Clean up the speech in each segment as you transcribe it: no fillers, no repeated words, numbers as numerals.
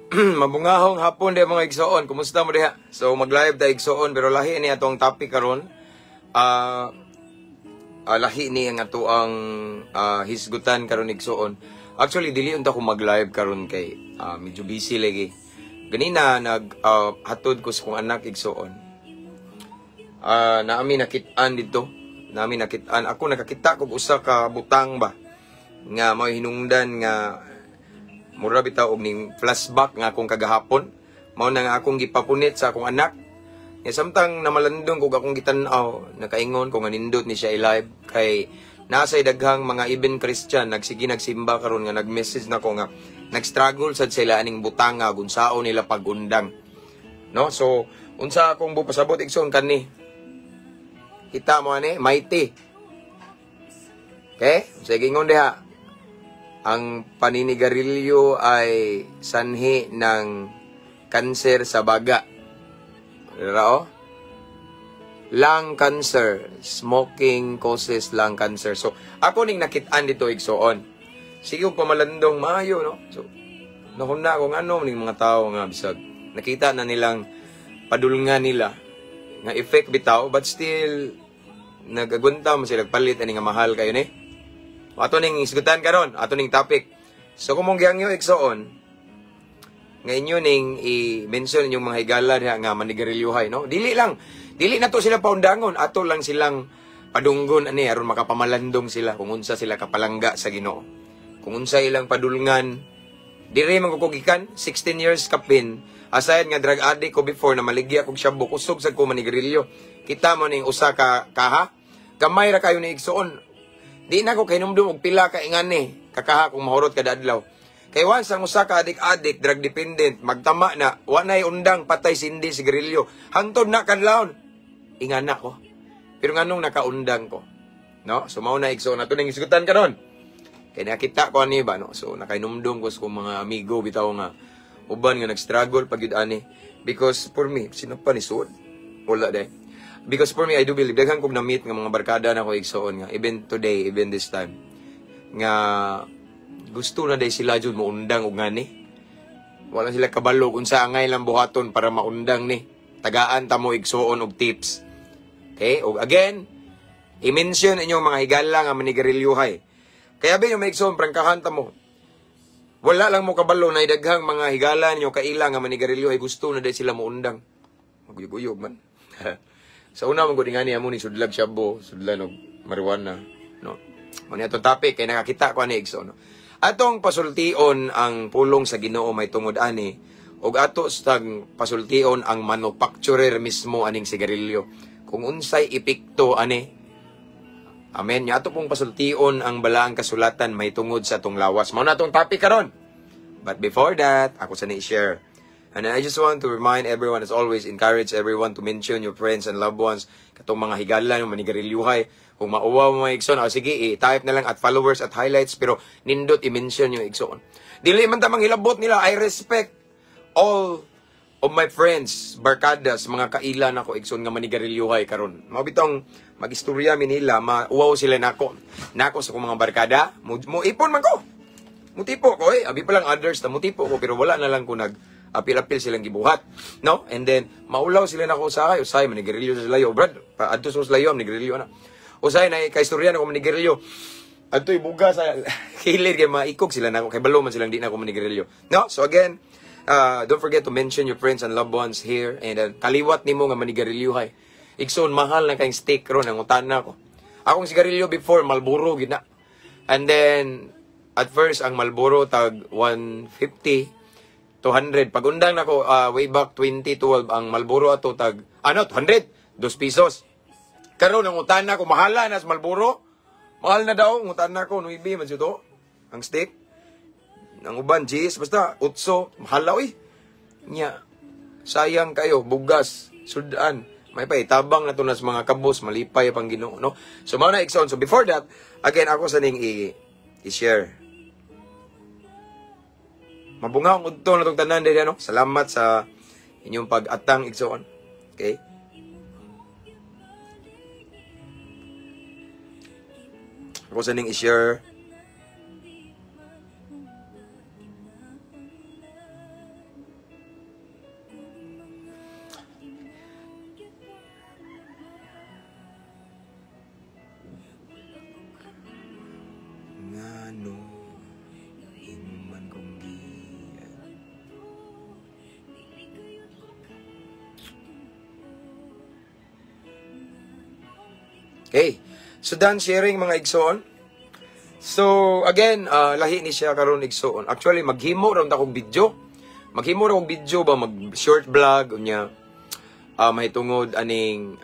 Mabungahong hapon diha, mga igsoon. Kumusta mo diha? So mag-live ta, igsoon, pero lahi ni atong topic karon. Lahi ni ang atoang hisgutan karon, igsoon. Actually, dili unta ko mag-live karon kay medyo busy lagi. Ganina nag hatod ko sa kong anak, igsoon. Naami nakit-an dito. Naami nakit-an. Ako nakakita kog usa ka butang ba nga mao hinungdan nga mura bitaw og ning flashback nga akong kagahapon. Mao na nga akong gipapunit sa akong anak. Nga samtang namalandong kog akong gitan-aw, nakaingon ko nga nindot ni siya i-live kay nasay daghang mga even Christian nagsige nagsimba karon nga nag-message nako nga nag-struggle sad sila aning butanga gunsaon nila pagundang. No? So unsa akong bupasabot, igsoon, kani. Kita mo ani, mighty. Okay? Sige, ingon diha. Ang paninigarilyo ay sanhi ng kanser sa baga. Rao? Lung cancer. Smoking causes lung cancer. So, ako ning nakit-an dito, igsoon. Sige og pamalandong maayo, no? So, nahuna kung ano ning mga tao nga bisag nakita na nilang padulngan nila nga effect bitaw, but still nagagunta mo sila palit ani nga mahal kayo ni. Ato ning isgutan karon, ato ning topic. So kung mong gihangyo, igsoon, nga inyo ning i-mention inyong mga higala diha nga manigarilyohay, no? Dili lang, dili na to sila paundangon, ato lang silang padunggon ani aron makapamalandong sila kung unsa sila kapalangga sa Ginoo. Kung unsa ilang padulngan, dire man ko gikan 16 years kapin. Aside nga drug addict ko before na maligya kog shabu, kusog sad ko manigarilyo. Kita mo ning usa ka kaha, gamay ra kayo ni, igsoon. Di na ko kahinumdum og pila ka ingani kakaha kung mahurot kada adlaw. Kay once ang usa ka adik-adik, drug dependent, magtama na, wa nay undang, patay sindi sigarilyo. Hangtod na kadlawon. Ingana ko. Pero nganong nakaundang ko? No? So mao na, igsoon, ato ning isgutan karon. Kay nakita ko ani ba, no? So nakainumdum ko sa kong mga amigo bitaw nga uban nga nag-struggle pag yun ani, because for me, sino pa ni suod? Wala day. Because for me, I do believe, daghan kog na-meet nga mga barkada na ko, igsoon, nga even today, even this time, nga gusto na day sila jud moundang og ngani. Wala sila kabalo kung sa angay lang buhaton para maundang ni. Tagaan ta mo, igsoon, og tips. Okay? Og again, i-mention inyong mga higala nga manigarilyohay. Kaya ba yung may igsoon, prangkahan ta mo. Wala lang mo kabalo na daghang mga higala ninyo kaila nga manigarilyo ay gusto na day sila moundang. Maguyog-uyog man. Sa una man gud ngani amo ni sudlag shabu, sudlan og marijuana, no. Mo ni atong topic kay nakakita ko ani, igsoon, no. Atong pasultion ang pulong sa Ginoo may tungod ani ug ato sang pasultion ang manufacturer mismo aning sigarilyo. Kung unsay epekto ani. Amen. Nya ato pong pasultion ang balaang kasulatan may tungod sa atong lawas. Mao na atong topic karon. But before that, ako sa ni-share. And I just want to remind everyone, as always, encourage everyone to mention your friends and loved ones, katong mga higala, yung manigarilyohay. Kung mauwaw mo mga igsoon, oh, sige, i-type na lang @followers @highlights, pero nindot i-mention yung igsoon. Dili man tamang hilabot nila, I respect all of my friends, barkadas, mga kaila nako, igsoon, nga manigarilyohay karon. Mao bitong magistorya mi nila, mauwaw sila nako. Nako sa akong mga barkada, mo ipon man ko. Mutipo ko eh. Abi pa lang others na mutipo ko, pero wala na lang ko nag apil-apil silang gibuhat. No? And then maulaw sila nako usahay, usahay manigarilyo sa layo, brad. Pa adto sa layo manigarilyo na. Usahay na kay istorya na ko manigarilyo. Adto ibuga sa kilid kay maikog sila nako kay balo man silang di na ako manigarilyo. No? So again, don't forget to mention your friends and loved ones here and kaliwat nimo nga manigarilyohay. Igsoon, mahal na kayong stick ron ang utana ko. Akong sigarilyo before, Marlboro gid na. And then at first ang Marlboro tag 150, 200. Pag undang nako way back 2012, ang Marlboro ato tag ano 200, 2 pesos. Karon ang utana ko mahala na sa Marlboro. Mahal na daw ang utana ko 9 man to. Ang stick. Ang uban G's basta 8, mahala oy. Nya sayang kayo bugas, sudan. May pa itabang na to nas mga kabos, malipay pang Ginoo, no? So mao na, igsoon. So before that, again ako sa ning i-share. Mabunga ang udto na tong tanan diri, ano. Salamat sa inyong pag-atang, igsoon. Okay? Ako sa ning i-share. Okay. So done sharing, mga igsoon. So again, lahi ni siya karon, igsoon. Actually, maghimo ra akong video. Maghimo ra akong video ba, mag short vlog unya mahitungod aning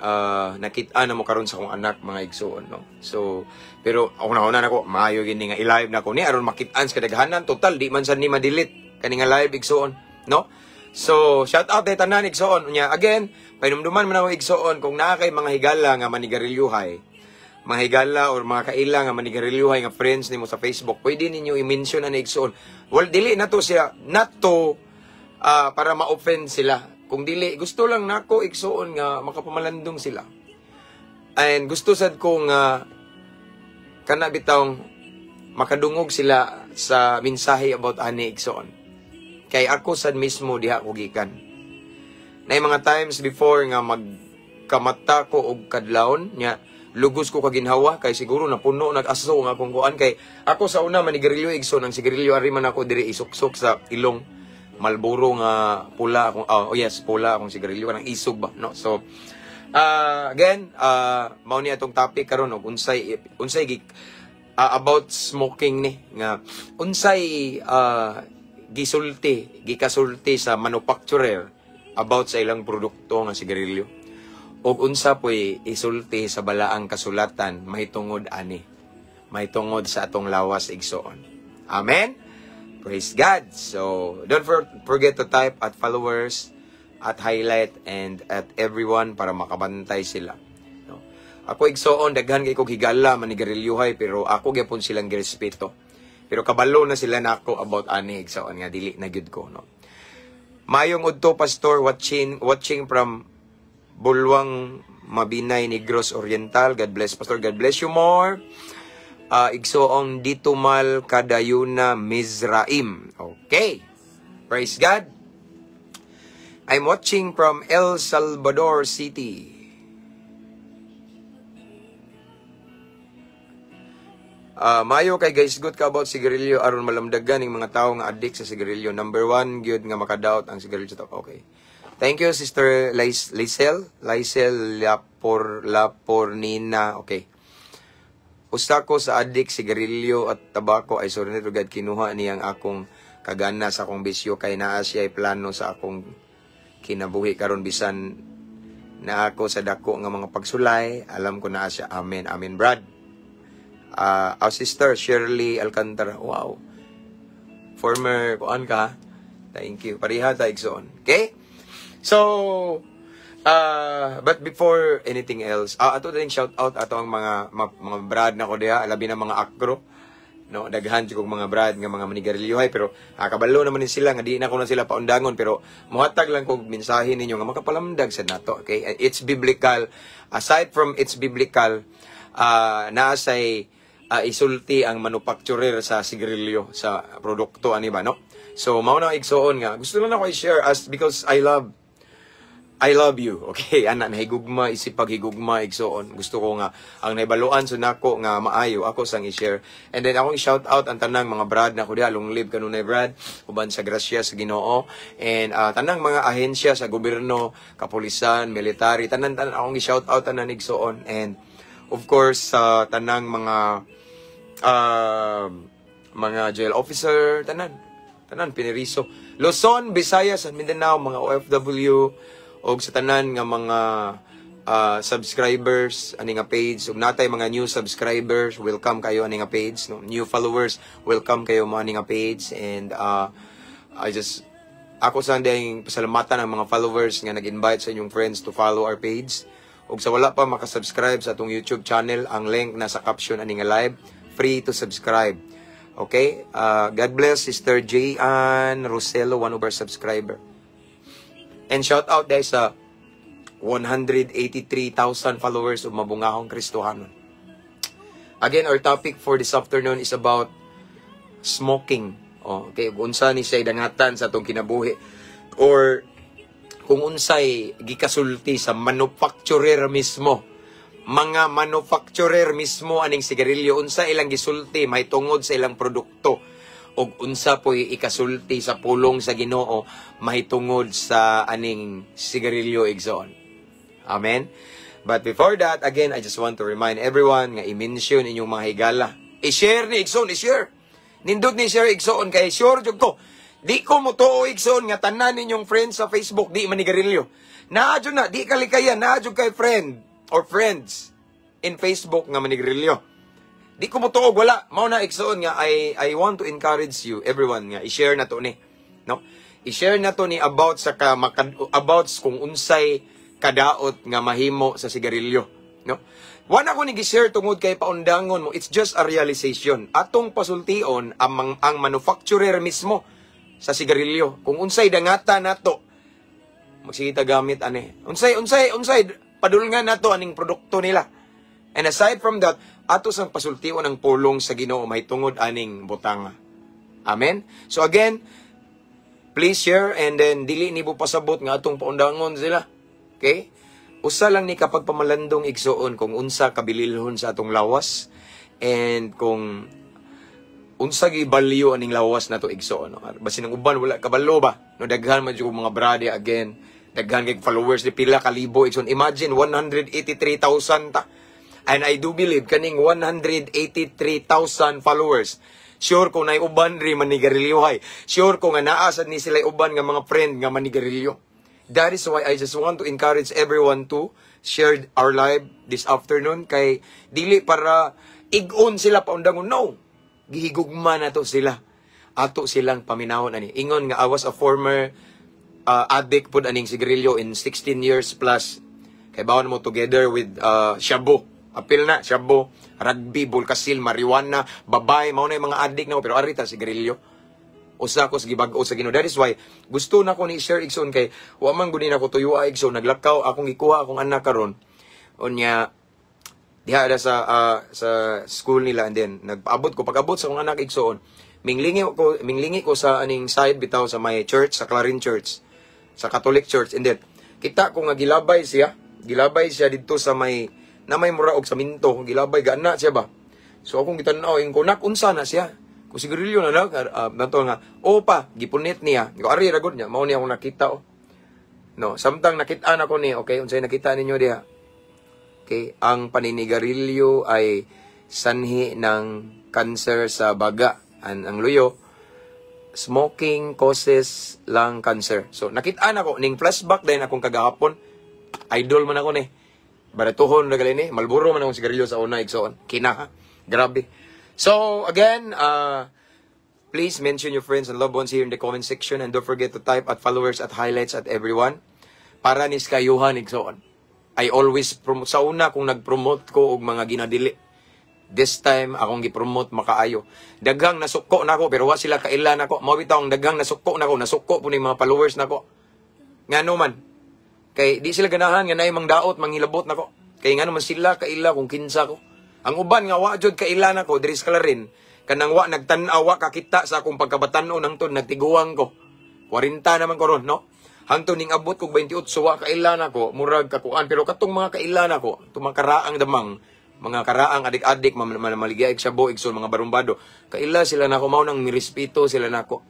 nakita na mo karon sa akong anak, mga igsoon, no. So pero ako na una nako maayo gini nga i-live na ko ni aron makit-an sa kadaghanan. Total, di man sad ni ma-delete kani nga live, igsoon, no. So shout out kay tanan, igsoon. Unya again, pahinumduman man ako, igsoon, kung naa kay mga higala nga manigarilyohay, mga higala or mga kaila nga manigarilyohay nga friends nimo sa Facebook, pwede ninyo i-mention ani, igsoon. Well, dili na to siya not to para ma-offend sila. Kung dili, gusto lang nako, igsoon, nga makapamalandong sila. And gusto sad ko nga kana bitawng makadungog sila sa mensahe about ani, igsoon. Kay ako sad mismo, diha ko gikan. Na mga times before nga magkamata ko og kadlawon nya lugos ko kaginhawa kay siguro napuno nag-aso nga akong kuan, kay ako sa una manigarilyo, igsoon. Ang sigarilyo ari man ako diri isuksok sa ilong. Marlboro nga pula akong, oh yes, pula akong sigarilyo, kanang isog ba, no. So again, mao ni atong topic karon, og unsay unsay about smoking ni nga unsay gisulti, gikasulti sa manufacturer about sa ilang produkto nga sigarilyo ug unsa po'y isulti sa balaang kasulatan mahitungod ani, mahitungod sa atong lawas, igsoon. Amen. Praise God. So, don't forget to type @followers, @highlight, and @everyone para makabantay sila. No? Ako, igsoon, daghan kay kog higala manigarilyohay, pero ako gyapon silang girespeto. Pero kabalo na sila nako about ani, igsoon, nga dili na gyud ko, no. Mayong udto, Pastor, watching watching from Bulwang Mabinay, Negros Oriental. God bless, Pastor. God bless you more. Igsoong Ditumal Kadayuna Mizraim. Okay. Praise God. I'm watching from El Salvador City. Mayo kay guys, good ka about sigarilyo aron malamdagan ning mga tao nga addict sa sigarilyo. Number one gyud nga makadaot ang sigarilyo sa tao. Okay. Thank you, Sister Liesel, Liesel Lapor Lapornina. Okay. Usa ko sa addict sigarilyo at tabako ay surrender to God, kinuha niyang akong kagana sa akong bisyo kay naa siya plano sa akong kinabuhi karon. Bisan na ako sa dako nga mga pagsulay, alam ko naa siya. Amen, amen, Brad. Our sister Shirley Alcantara. Wow. Former kuan ka. Thank you. Pareha ta, igsoon. Okay? So, but before anything else, ato din shout out ato ang mga brad na ko diha, labi na mga akro. No, daghan jud kog mga brad nga mga manigarilyohay, pero kabalo naman ni sila nga di na ko na sila paundangon, pero muhatag lang kog mensahe ninyo nga makapalamdag sa nato. Okay? It's biblical. Aside from it's biblical, naa say isulti ang manufacturer sa sigarilyo sa produkto ani ba, no. So mao na, igsoon, nga gusto lang ako i-share as because I love you. Okay, ana, nahigugma, isip paghigugma, igsoon. Gusto ko nga ang naibaluan sa nako nga maayo ako sang i-share. And then akong i-shout out ang tanang mga brad na ko diha, long live kanunay, brad, uban sa grasya sa Ginoo. And tanang mga ahensya sa gobyerno, kapulisan, military, tanan tanan akong i-shout out tanan, igsoon. And of course sa tanang mga jail officer, tanan tanan piniriso. Luzon, Visayas, and Mindanao, mga OFW, og sa tanan nga mga subscribers ani nga page, ug natay mga new subscribers, welcome kayo ani nga page, no. New followers, welcome kayo mo ani nga page. And I just ako sa dayong pasalamatan ang mga followers nga nag-invite sa inyong friends to follow our page. Ug sa wala pa makasubscribe sa atong YouTube channel, ang link nasa caption ani nga live, free to subscribe. Okay? God bless Sister J. Ann Roselo, one of our subscriber. And shout out dahil sa 183,000 followers of Mabungahong Kristohanon. Again, our topic for this afternoon is about smoking. Oh, okay, kung unsa ni siya dangatan sa atong kinabuhi or kung unsay gikasulti sa manufacturer mismo. Mga manufacturer mismo aning sigarilyo, unsa ilang gisulti mahitungod sa ilang produkto ug unsa po'y ikasulti sa pulong sa Ginoo mahitungod sa aning sigarilyo, igsoon. Amen. But before that, again, I just want to remind everyone nga i-mention inyong mga higala. I-share ni, igsoon, i-share. Nindot ni share, igsoon, kay sure jud ko. Di ko mo tuo, igsoon, nga tanan ninyong friends sa Facebook di manigarilyo. Naa jud na, di kalikayan, naa jud kay friend or friends in Facebook nga manigarilyo. Di ko mo tuo wala. Mao na, igsoon, nga I want to encourage you everyone nga i-share na to ni. No? I-share na to ni about sa ka, about kung unsay kadaot nga mahimo sa sigarilyo, no? Wala ko ni gi-share tungod kay paundangon mo. It's just a realization. Atong pasultion ang manufacturer mismo sa sigarilyo. Kung unsay dangata nato, magsige ta gamit ani. Unsay padulngan nato aning produkto nila. And aside from that, ato sang pasultion ang pulong sa Ginoo mahitungod aning butanga. Amen. So again, please share and then dili nimo pasabot nga atong paundangon sila. Okay? Usa lang ni kapag pamalandong, igsuon, kung unsa kabililhon sa atong lawas and kung unsa gi value aning lawas nato, igsuon, no? Basin ang uban wala kabalo ba, no? Daghan man jud mga brother. Again, daghan kay followers di pila kalibo, igsuon. Imagine, 183,000 ta, and I do believe kaning 183,000 followers, sure ko nay uban ri manigarilyohay. Sure ko nga naa sad ni sila uban nga mga friend nga manigarilyo. That is why I just want to encourage everyone to share our live this afternoon kay dili para ig-on sila, paundangon, no. Gihigugma na to sila. Ato silang paminawon ani. Ingon nga I was a former addict pud aning sigarilyo in 16 years plus. Kay bawon mo, together with shabu. Apil na shabu, rugby, bulkasil, marijuana, babay, mao na yung mga addict na ko, pero ari ta sigarilyo. Usa ko sa gibag-o sa Ginoo. That is why gusto na ko ni share, igsoon, kay wa man guni nako tuyo, igsoon. Naglakaw akong gikuha akong anak karon. Unya diha ra sa school nila and then nagpaabot ko. Pag-abot sa akong anak, igsoon, minglingi ko sa aning side bitaw sa my church, sa Clarin Church, sa Catholic Church, and then kita ko nga gilabay siya didto sa may na may mura og saminto. Gilabay gana siya ba. So akong gitan-aw, ko, "Nak, unsa na siya?" Kung sigarilyo na nak, nato nga, "O pa," gipunit niya. Ko, "Ari ra gud niya," mao niya akong nakita oh. No, samtang nakita na ko ni, okay, unsay nakita ninyo diha? Okay, ang paninigarilyo ay sanhi ng cancer sa baga. Ang luyo, smoking causes lung cancer. So, nakita na ko, ning flashback din akong kagahapon, idol man ako ni. Baratuhon na gali ni, Marlboro man akong sigarilyo sa una, igsoon. Kina, grabe. So, again, please mention your friends and loved ones here in the comment section and don't forget to type @followers, @highlights, @everyone. Para nis kayuhan, igsoon. I always promote sa una kung nag-promote ko og mga ginadili. This time akong gi-promote makaayo. Daghang nasuko nako pero wa sila kaila nako. Mao bitaw ang daghang nasuko nako, nasuko po ni mga followers nako. Ngano man? Kay di sila ganahan nga naay mangdaot, manghilabot nako. Kay ngano man sila kaila kung kinsa ko. Ang uban nga wa jud kaila nako diri sa Clarin, kanang wa nagtan-aw, wa kakita sa akong pagkabatan-on hangtod nagtiguang ko. 40 naman ko ron, no? Hangtod ning abot kog 28, wa kaila nako, murag kakuan, pero katong mga kaila nako, itong mga karaang damang, mga karaang adik-adik, maligay shabu, igsoon, mga barumbado. Kaila sila nako, mao nang mirespeto sila nako.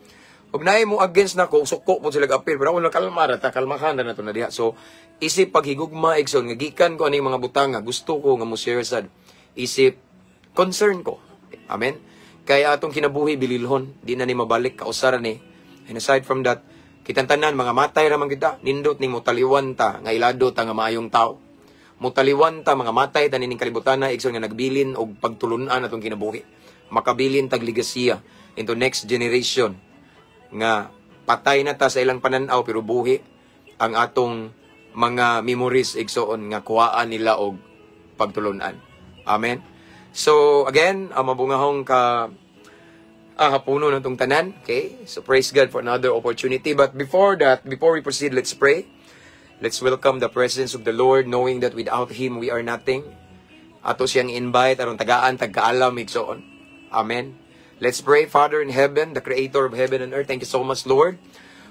Ug naay mo against nako, suko po sila appeal, pero ako na kalma ra ta, kalmahan ra na to na diha. So isip paghigugma, igsoon, nga gikan ko aning mga butanga, gusto ko nga mo share sad. Isip concern ko. Amen. Kaya atong kinabuhi bililhon, di na ni mabalik kausara ni. And aside from that, kitang tanan mga matay ra man kita, nindot ning motaliwan ta nga ilado ta nga maayong tao. Motaliwan ta mga matay ta nining kalibutan na, igsoon, nga nagbilin og pagtulun-an atong kinabuhi. Makabilin tag ligasiya into next generation nga patay na ta sa ilang pananaw pero buhi ang atong mga memories, igsoon, nga kuhaan nila og pagtulun-an. Amen. So again, ang mabungahong ka hapuno ng tong tanan. Okay? So praise God for another opportunity. But before that, before we proceed, let's pray. Let's welcome the presence of the Lord, knowing that without Him we are nothing. Ato siyang invite aron tagaan tagkaalam, igsoon. Amen. Let's pray. Father in heaven, the creator of heaven and earth, thank you so much, Lord,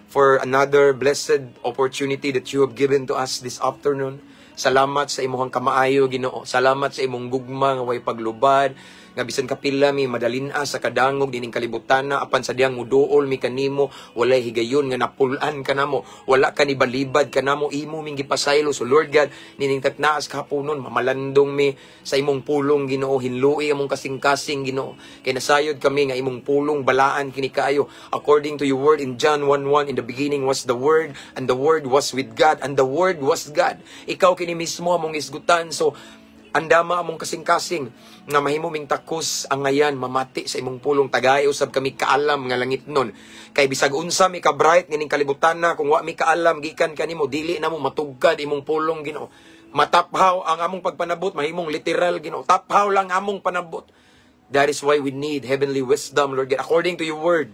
for another blessed opportunity that you have given to us this afternoon. Salamat sa imong kamaayo, Ginoo. Salamat sa imong gugma nga way paglubad. Nga bisan kapila mi madalin-a sa kadangog dining kalibutan na, apan sa diyang muduol mi kanimo, walay higayon nga napul-an ka namo, wala ka ni balibad ka namo, imo ming gipasaylo. So Lord God, nining taknaas kahaponon, mamalandong mi sa imong pulong, Ginoo. Hinlui among kasing-kasing, Ginoo, kay nasayod kami nga imong pulong balaan kini kaayo. According to your word in John 1:1, "In the beginning was the Word, and the Word was with God, and the Word was God." Ikaw kini mismo among isgutan. So andama among kasing-kasing nga mahimo ming takos ang ngayan mamati sa imong pulong. Tagay usab kami kaalam nga langit nun, kay bisag unsa mi ka bright nining kalibutan na, kung wa mi kaalam gikan kanimo, dili na mo matugkad imong pulong, Ginoo. Mataphaw ang among pagpanabot, mahimong literal, Ginoo, taphaw lang among panabot. That is why we need heavenly wisdom, Lord God. According to your word,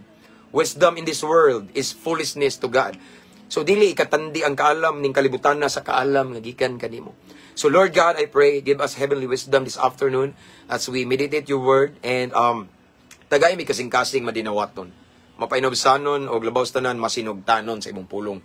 wisdom in this world is foolishness to God. So dili ikatandi ang kaalam ning kalibutan na sa kaalam nga gikan kanimo. So Lord God, I pray, give us heavenly wisdom this afternoon as we meditate your word and tagay mi kasing-kasing madinawaton, mapainubsanon o labaw sa tanan masinugtanon sa imong pulong.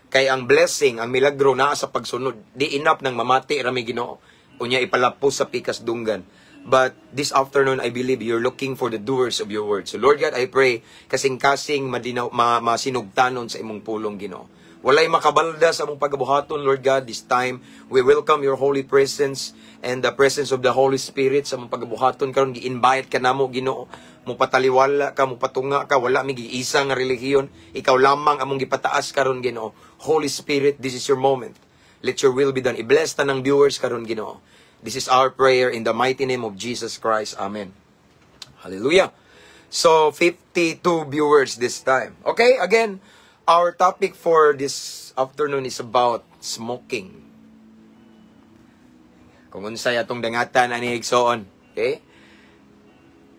Kay ang blessing, ang milagro naa sa pagsunod. Di enough nang mamati rami, Ginoo. Unya ipalapos sa pikas dunggan. But this afternoon, I believe you're looking for the doers of your word. So Lord God, I pray, kasing-kasing madinaw, masinugtanon sa imong pulong, Ginoo. Walay makabalda sa among pagabuhaton, Lord God, this time. We welcome your holy presence and the presence of the Holy Spirit sa among pagabuhaton karon. Gi-invite ka namo, Ginoo. Mupataliwala ka, mupatunga ka, wala mi giisa nga relihiyon. Ikaw lamang among gipataas karon, Ginoo. Holy Spirit, this is your moment. Let your will be done. I-bless tanang viewers karon, Ginoo. This is our prayer in the mighty name of Jesus Christ. Amen. Hallelujah. So, 52 viewers this time. Okay, again, our topic for this afternoon is about smoking. Kung unsay atong dangatan ani, igsoon. Okay?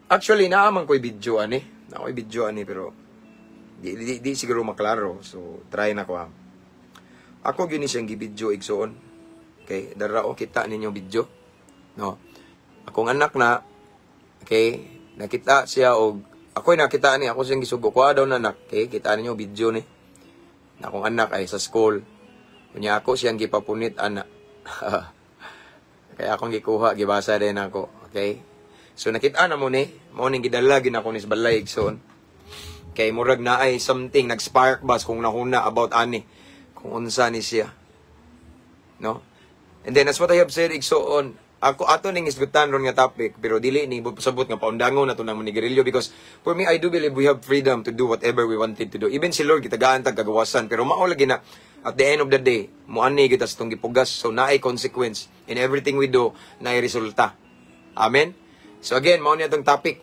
Actually, naa man ko'y video ani. Naa ko'y video ani, pero di siguro maklaro. So, try na ko ha. Ako gyud ni siyang gibidyo, igsoon. Okay, dara o, kita ninyo video. No. Akong anak na, okay, nakita siya og ako'y nakita ni ako siyang gisugo ko daw na anak. Okay, kita ninyo video ni. Na akong anak ay sa school. Unya ako siyang gipapunit ana. Kaya akong gikuha, gibasa din ako. Okay? So nakita na mo ni, mao ning gidala gid ako ni sa balay, igsoon. Kay murag naay something nag-spark bas kung nahuna about ani, kung unsa ni siya. No? And then as what I have said, igsoon, ako ato ning isgutan ron nga topic, pero dili ni sabot nga paundangon nato nang manigarilyo, because for me, I do believe we have freedom to do whatever we wanted to do. Even si Lord gitagaan tag kagawasan, pero mao lagi na at the end of the day, moani kita sa tong gipugas, so naay consequence in everything we do, naay resulta. Amen. So again, mao ni atong topic.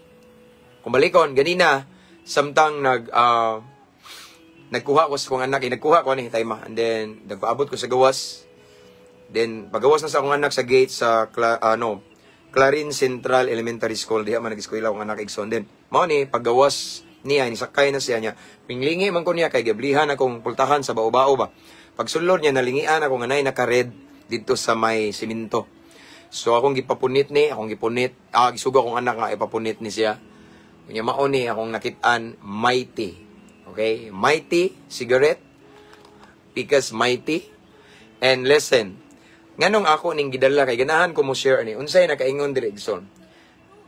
Kung balikon ganina, samtang nagkuha ko sa kong anak, eh, nagkuha ko ani time and then nagpaabot ko sa gawas. Then pagawas na sa akong anak sa gate sa ano, Clarin Central Elementary School, diha man nag-eskwela akong anak, igsoon. Then mao ni paggawas niya, nisakay na siya niya. Pinglingi man ko niya kay gablihan akong pultahan sa bao-bao ba. Pagsulod niya, nalingian ako nga nay naka-red didto sa may siminto. So akong gipapunit ni, akong gipunit, gisugo akong anak nga ipapunit ni siya. Unya mao ni akong nakit-an, Mighty. Okay? Mighty cigarette because Mighty. And listen, nganong ako ning gidala, kay ganahan ko mo share ani. Unsay nakaingon diri, igsoon?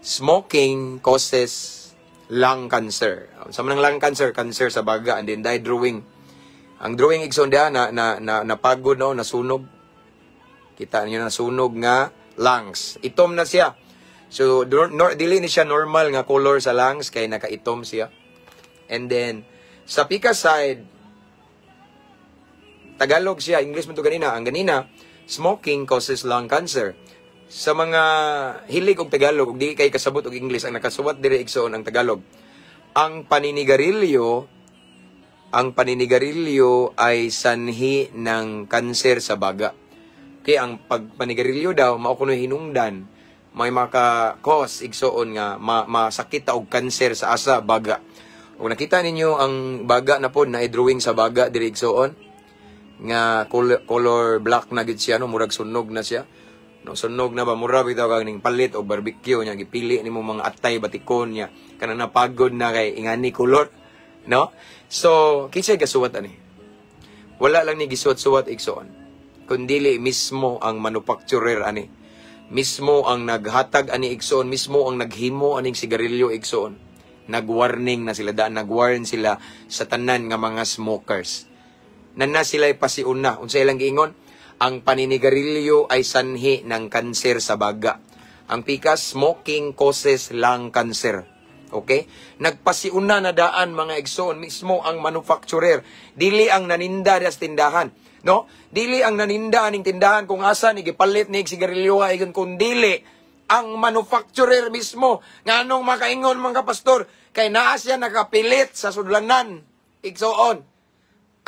Smoking causes lung cancer. Sa man ang lung cancer, cancer sa baga, and then die drawing. Ang drawing, igsoon, diha na na, na napagod, no, nasunog. Kita niyo, nasunog nga lungs. Itom na siya. So nor, dili ni siya normal nga color sa lungs kay nakaitom siya. And then sa pika side, Tagalog siya, English man to ganina. Ang ganina, "Smoking causes lung cancer." Sa mga hilig og Tagalog ug di kay kasabot og English, ang nakasuwat diri, igsoon, ang Tagalog. Ang paninigarilyo ay sanhi ng kanser sa baga. Okay, ang pagpanigarilyo daw mao kuno hinungdan may maka-cause, igsoon, nga masakit ta og kanser sa asa baga. Ug nakita ninyo ang baga na pod na drawing sa baga diri, igsoon, nga color black na gid siya, no, murag sunog na siya, no, sunog na ba, murag bitaw kag ning palit og barbecue nya gipili nimo mga atay batikon niya, kanang napagod na kay ingani color, no? So kinsay gasuwat ani? Wala lang ni gisuwat-suwat, igsoon, kundili mismo ang manufacturer ani. Mismo ang naghatag ani, igsoon, mismo ang naghimo aning sigarilyo, igsoon. Nagwarning na sila daan, nagwarn sila sa tanan nga mga smokers. Nana sila pasiuna. Unsa ilang giingon? Ang paninigarilyo ay sanhi ng kanser sa baga. Ang pikas, smoking causes lung cancer. Okay? Nagpasiuna na daan, mga igsoon, mismo ang manufacturer. Dili ang naninda sa tindahan. No? Dili ang naninda aning tindahan kung asa ni gipalit ni sigarilyo ay kun dili ang manufacturer mismo. Nganong makaingon mga pastor kay naa siya nakapilit sa sudlanan, igsoon,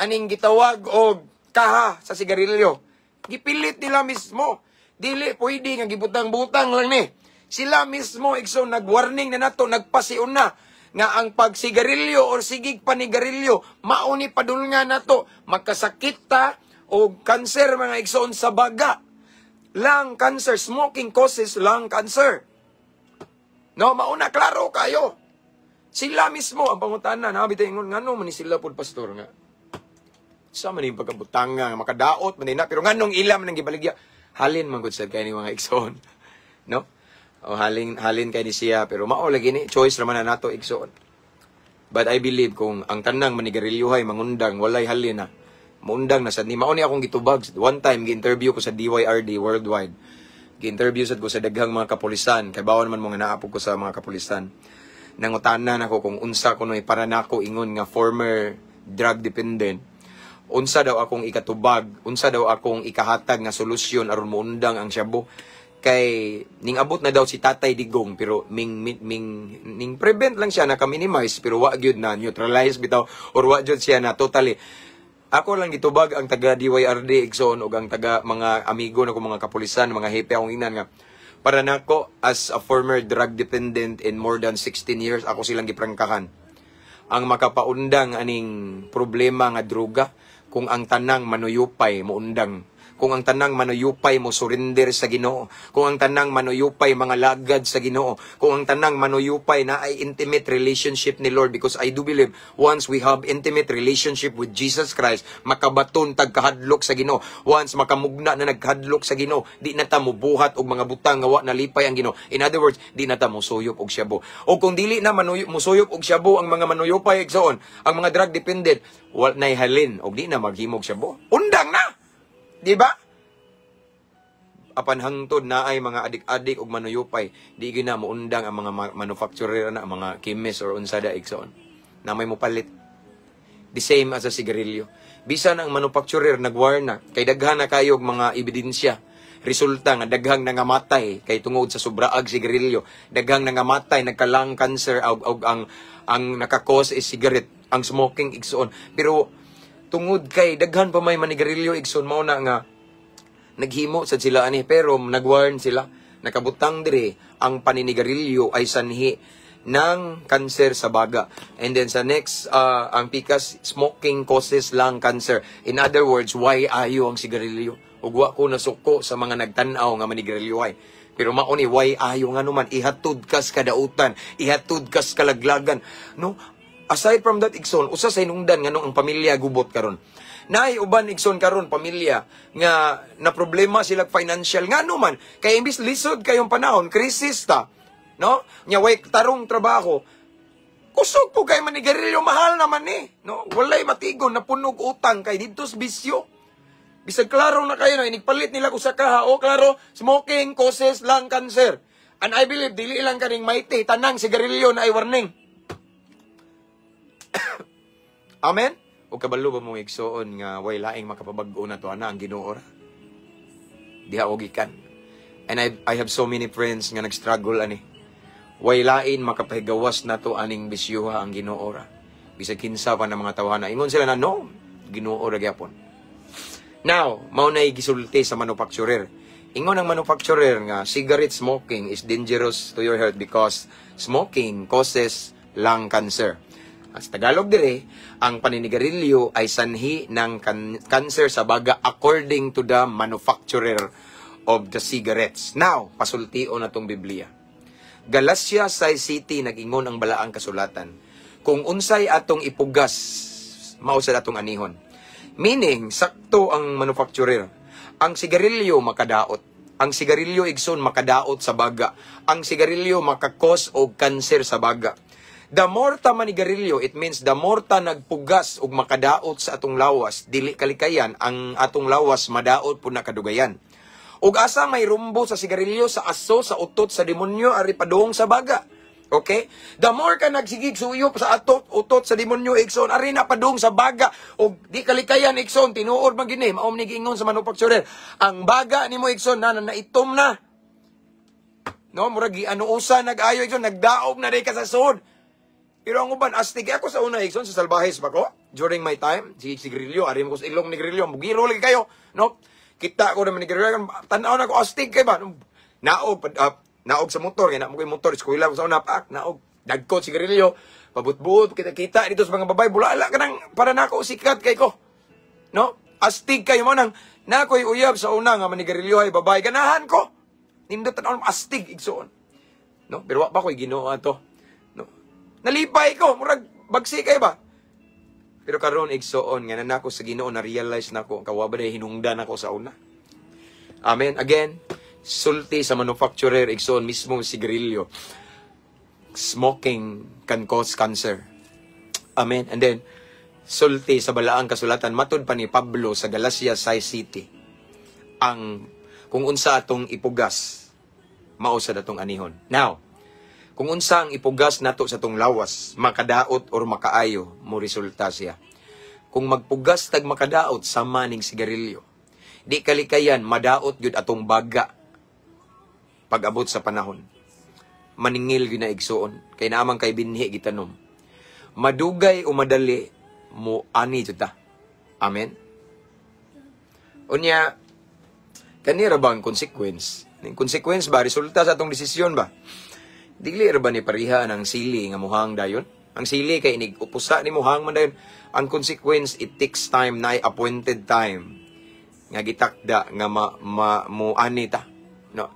aning gitawag og kaha sa sigarilyo. Gipilit nila mismo. Dili pwede nga gibutang-butang lang ni. Sila mismo, igsoon, nagwarning na nato, nagpasiun na nga ang pagsigarilyo or sigig panigarilyo mao ni padulngan nato magkasakit ta og kanser, mga igsoon, sa baga. Lung cancer, smoking causes lung cancer. No, mauna klaro kayo. Sila mismo ang pangutana na bitay ingon ngano man ni sila pud, pastor, nga sa man yung pagkabutanga nga makadaot man na, pero nganong ila man ang gibaligya? Halin man gud sad kay ni, mga igsoon, no? O halin halin kay ni siya, pero mao lagi ni choice raman na nato, igsoon. But I believe kung ang tanang manigarilyohay mangundang, walay halin na muundang na sad ni. Mao ni akong gitubag. One time gi-interview ko sa DYRD Worldwide, gi-interview sad ko sa daghang mga kapulisan kay bawon man mga naapog ko sa mga kapulisan. Nangutana nako kung unsa kunoy para nako ingon nga former drug dependent, unsa daw akong ikatubag, unsa daw akong ikahatag nga solusyon aron muundang ang shabu, kay ning abot na daw si Tatay Digong pero ming, ming, ming ning prevent lang siya, naka-minimize pero wa gyud na neutralize bitaw or wa gyud siya na totally. Ako lang gitubag ang taga DYRD, igsoon, ug ang taga mga amigo na ko, mga kapulisan, mga hepe, akong ingnan nga para nako as a former drug dependent in more than 16 years ako silang giprangkahan, ang makapaundang aning problema nga droga kung ang tanang manuyupay moundang, kung ang tanang manuyupay mo surrender sa Ginoo, kung ang tanang manuyupay mga lagad sa Ginoo, kung ang tanang manuyupay na ay intimate relationship ni Lord, because I do believe once we have intimate relationship with Jesus Christ, makabaton tag kahadlok sa Ginoo. Once makamugna na nagkahadlok sa Ginoo, di na ta mobuhat og mga butang nga wa nalipay ang Ginoo. In other words, di na ta mosuyop og shabu. O kung dili na musuyop og shabu ang mga manuyupay, igsoon, ang mga drug dependent, wa nay halin og di na maghimog shabu. Undang na. Di ba? Apan hangtod na ay mga adik-adik og manuyupay, di gyud na muundang ang mga manufacturer na, ang mga chemist or unsa da, igsoon. Na may mopalit. The same as a sigarilyo. Bisan ang manufacturer nagwarn na kay daghan na kayog mga ebidensya. Resulta nga daghang nangamatay kay tungod sa sobraag sigarilyo. Daghang nangamatay nagka-lung cancer og ang naka-cause is cigarette, ang smoking, igsoon. Pero tungod kay daghan pa may manigarilyo, igsoon, mao na nga naghimo sad sila ani, pero nagwarn sila, nakabutang dire ang paninigarilyo ay sanhi ng kanser sa baga. And then sa next, ang pikas, smoking causes lung cancer. In other words, why ayo ang sigarilyo? Ug wa ko nasuko sa mga nagtan-aw nga manigarilyo ay. Pero mao ni why ayo nga naman ihatod kas kadautan, ihatod kas kalaglagan. No? Aside from that, igsoon, usa sa hinungdan nganong ang pamilya gubot karon. Naay uban, igsoon, karon pamilya nga na problema sila financial, ngano man kay imbis lisod kayong panahon, krisis ta. No? Nya way tarong trabaho. Kusog po kay manigarilyo, mahal naman eh. No? Walay matigon, napunog utang kay didto sa bisyo. Bisag klaro na kayo na inigpalit nila ko sa kaha, o klaro, smoking causes lung cancer. And I believe dili lang kaning Mighty, tanang sigarilyo na ay warning. Amen? O kabalo ba mong igsoon nga way laing makapabag-o na to ana ang Ginoo ra? Diha og gikan. And I have so many friends nga nag-struggle ani. Way lain makapahigawas nato aning bisyuha, ang Ginoo ra. Bisag kinsa pa na mga tawhana. Ingon sila na no, Ginoo ra gyapon. Now, mao nay gisulti sa manufacturer. Ingon ang manufacturer nga cigarette smoking is dangerous to your health because smoking causes lung cancer. Sa Tagalog dire, ang paninigarilyo ay sanhi ng cancer sa baga according to the manufacturer of the cigarettes. Now, pasultion na tong Biblia. Galacia 6:7, nag-ingon ang balaang kasulatan, kung unsay atong ipugas, mao sa atong anihon. Meaning, sakto ang manufacturer. Ang sigarilyo makadaot. Ang sigarilyo, igsoon, makadaot sa baga. Ang sigarilyo maka-cause og kanser sa baga. The more ta manigarilyo, it means the more ta nagpugas og makadaot sa atong lawas, dili kalikayan ang atong lawas madaot pud na kadugayan. Ug asa may rumbo sa sigarilyo? Sa aso, sa utot sa demonyo, ari padung sa baga. Okay? The more ka nagsigig suyop sa atot, utot sa demonyo, igsoon, ari na padung sa baga. Ug di kalikayan, igsoon, tinuod man gini, mao ni giingon sa manufacturer. Ang baga nimo, igsoon, na, na naitom na. No, murag ano usa nag-ayo, igsoon, nagdaog na ka sa sud. Pero ang uban astig. Ako sa una, igsoon, sa salbahes pa ko during my time, si sigrilyo, ari mo ko sa ilong ni grilyo, mugiro lagi kayo, no? Kita ko naman ni grilyo, tan-aw na ko, astig kay ba? Naog naog sa motor, kay na mo koy motor, eskwela ko sa una, pak, naog, dagkot sigarilyo, pabutbuot, kita-kita dito sa mga babay, bulala ka nang, para nako sikat kay ko. No? Astig kayo mo nang, na ko'y uyab sa una nga manigarilyo ay babay, ganahan ko. Nindot tan astig, igsoon. No? Pero wa pa ko'y Ginoo ato. No? Nalipay ko, murag bagsi kay ba? Pero karon, igsoon, nga nako sa Ginoo, na realize nako kawa ba hinungdan ako sa una. Amen. Again, sulti sa manufacturer, igsoon, mismo sigarilyo. Smoking can cause cancer. Amen. And then, sulti sa balaang kasulatan, matud pa ni Pablo sa Galacia 6 City, ang kung unsa atong ipugas, mao sa datong anihon. Now, kung unsa ang ipugas nato sa atong lawas, makadaot or makaayo, mo resulta siya. Kung magpugas tag makadaot sa maning sigarilyo, di kalikayan madaot gyud atong baga pag-abot sa panahon. Maningil gyud na, igsuon, kay naamang kay binhi gitanom. Madugay o madali, mo ani jud ta. Amen. Unya, kanira ba ang consequence? Ning consequence ba, resulta sa atong desisyon ba? Dili ra ba ni pareha ng sili nga muhang dayon? Ang sili kay inig upusa ni muhang man dayon. Ang consequence, it takes time na appointed time nga gitakda nga ma, ma mo ani ta. No.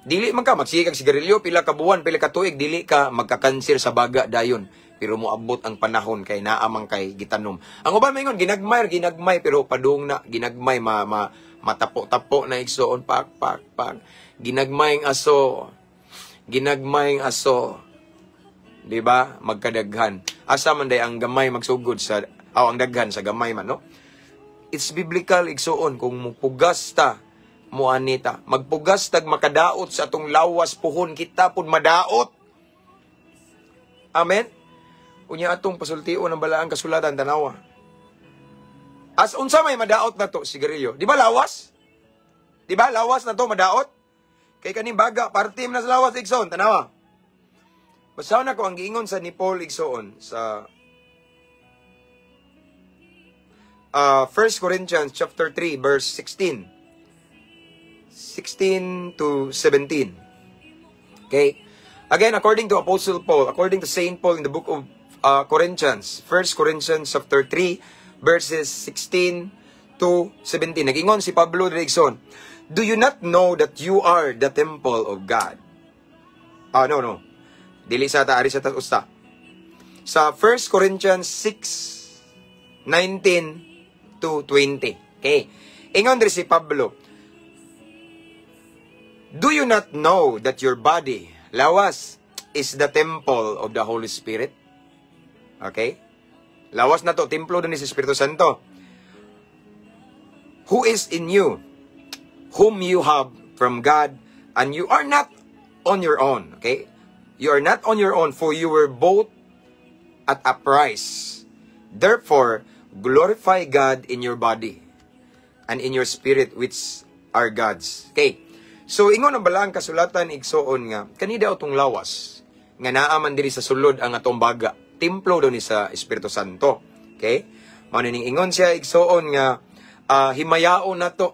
Dili man ka magsige kag sigarilyo pila ka buwan, pila ka tuig, dili ka magkakanser sa baga dayon. Pero moabot ang panahon kay naa man kay gitanom. Ang uban maingon ginagmay, ginagmay, pero padung na ginagmay ma, ma matapo-tapo na, igsoon, pak pak pak. Ginagmay ang aso. Ginagmay ang aso. 'Di ba? Magkadaghan. Asa man day ang gamay magsugod sa aw ang daghan sa gamay man, no? It's biblical, igsuon, kung mupugas ta, muani ta. Magpugas tag makadaot sa atong lawas, puhon kita pud madaot. Amen. Unya atong pasultion ang balaang kasulatan, tanawa. As unsa may madaot na to sigarilyo? Di ba lawas? Di ba lawas na to madaot? Kay kaning baga parte man na sa lawas, igsoon, tanawa. Basahon nako ang giingon sa ni Paul, igsoon, sa 1 Corinthians chapter 3 verse 16. 16 to 17. Okay? Again, according to Apostle Paul, according to Saint Paul in the book of Corinthians, 1 Corinthians chapter 3 verses 16 to 17. Nagingon si Pablo diri, igsoon, "Do you not know that you are the temple of God?" Ah, no. Dili sa ta, ari sa ta usta. Sa 1 Corinthians 6, 19 to 20. Okay. Ingon diri si Pablo, "Do you not know that your body, lawas, is the temple of the Holy Spirit?" Okay? Lawas na to, templo din ni si Espiritu Santo. "Who is in you, whom you have from God, and you are not on your own." Okay? "You are not on your own, for you were bought at a price. Therefore, glorify God in your body and in your spirit, which are God's." Okay. So, ingon ang balaang kasulatan, igsoon, nga, kani daw tong lawas, nga naa man diri sa sulod ang atong baga, templo daw ni sa Espiritu Santo. Okay? Mao ning ingon siya, igsoon, nga himayaon nato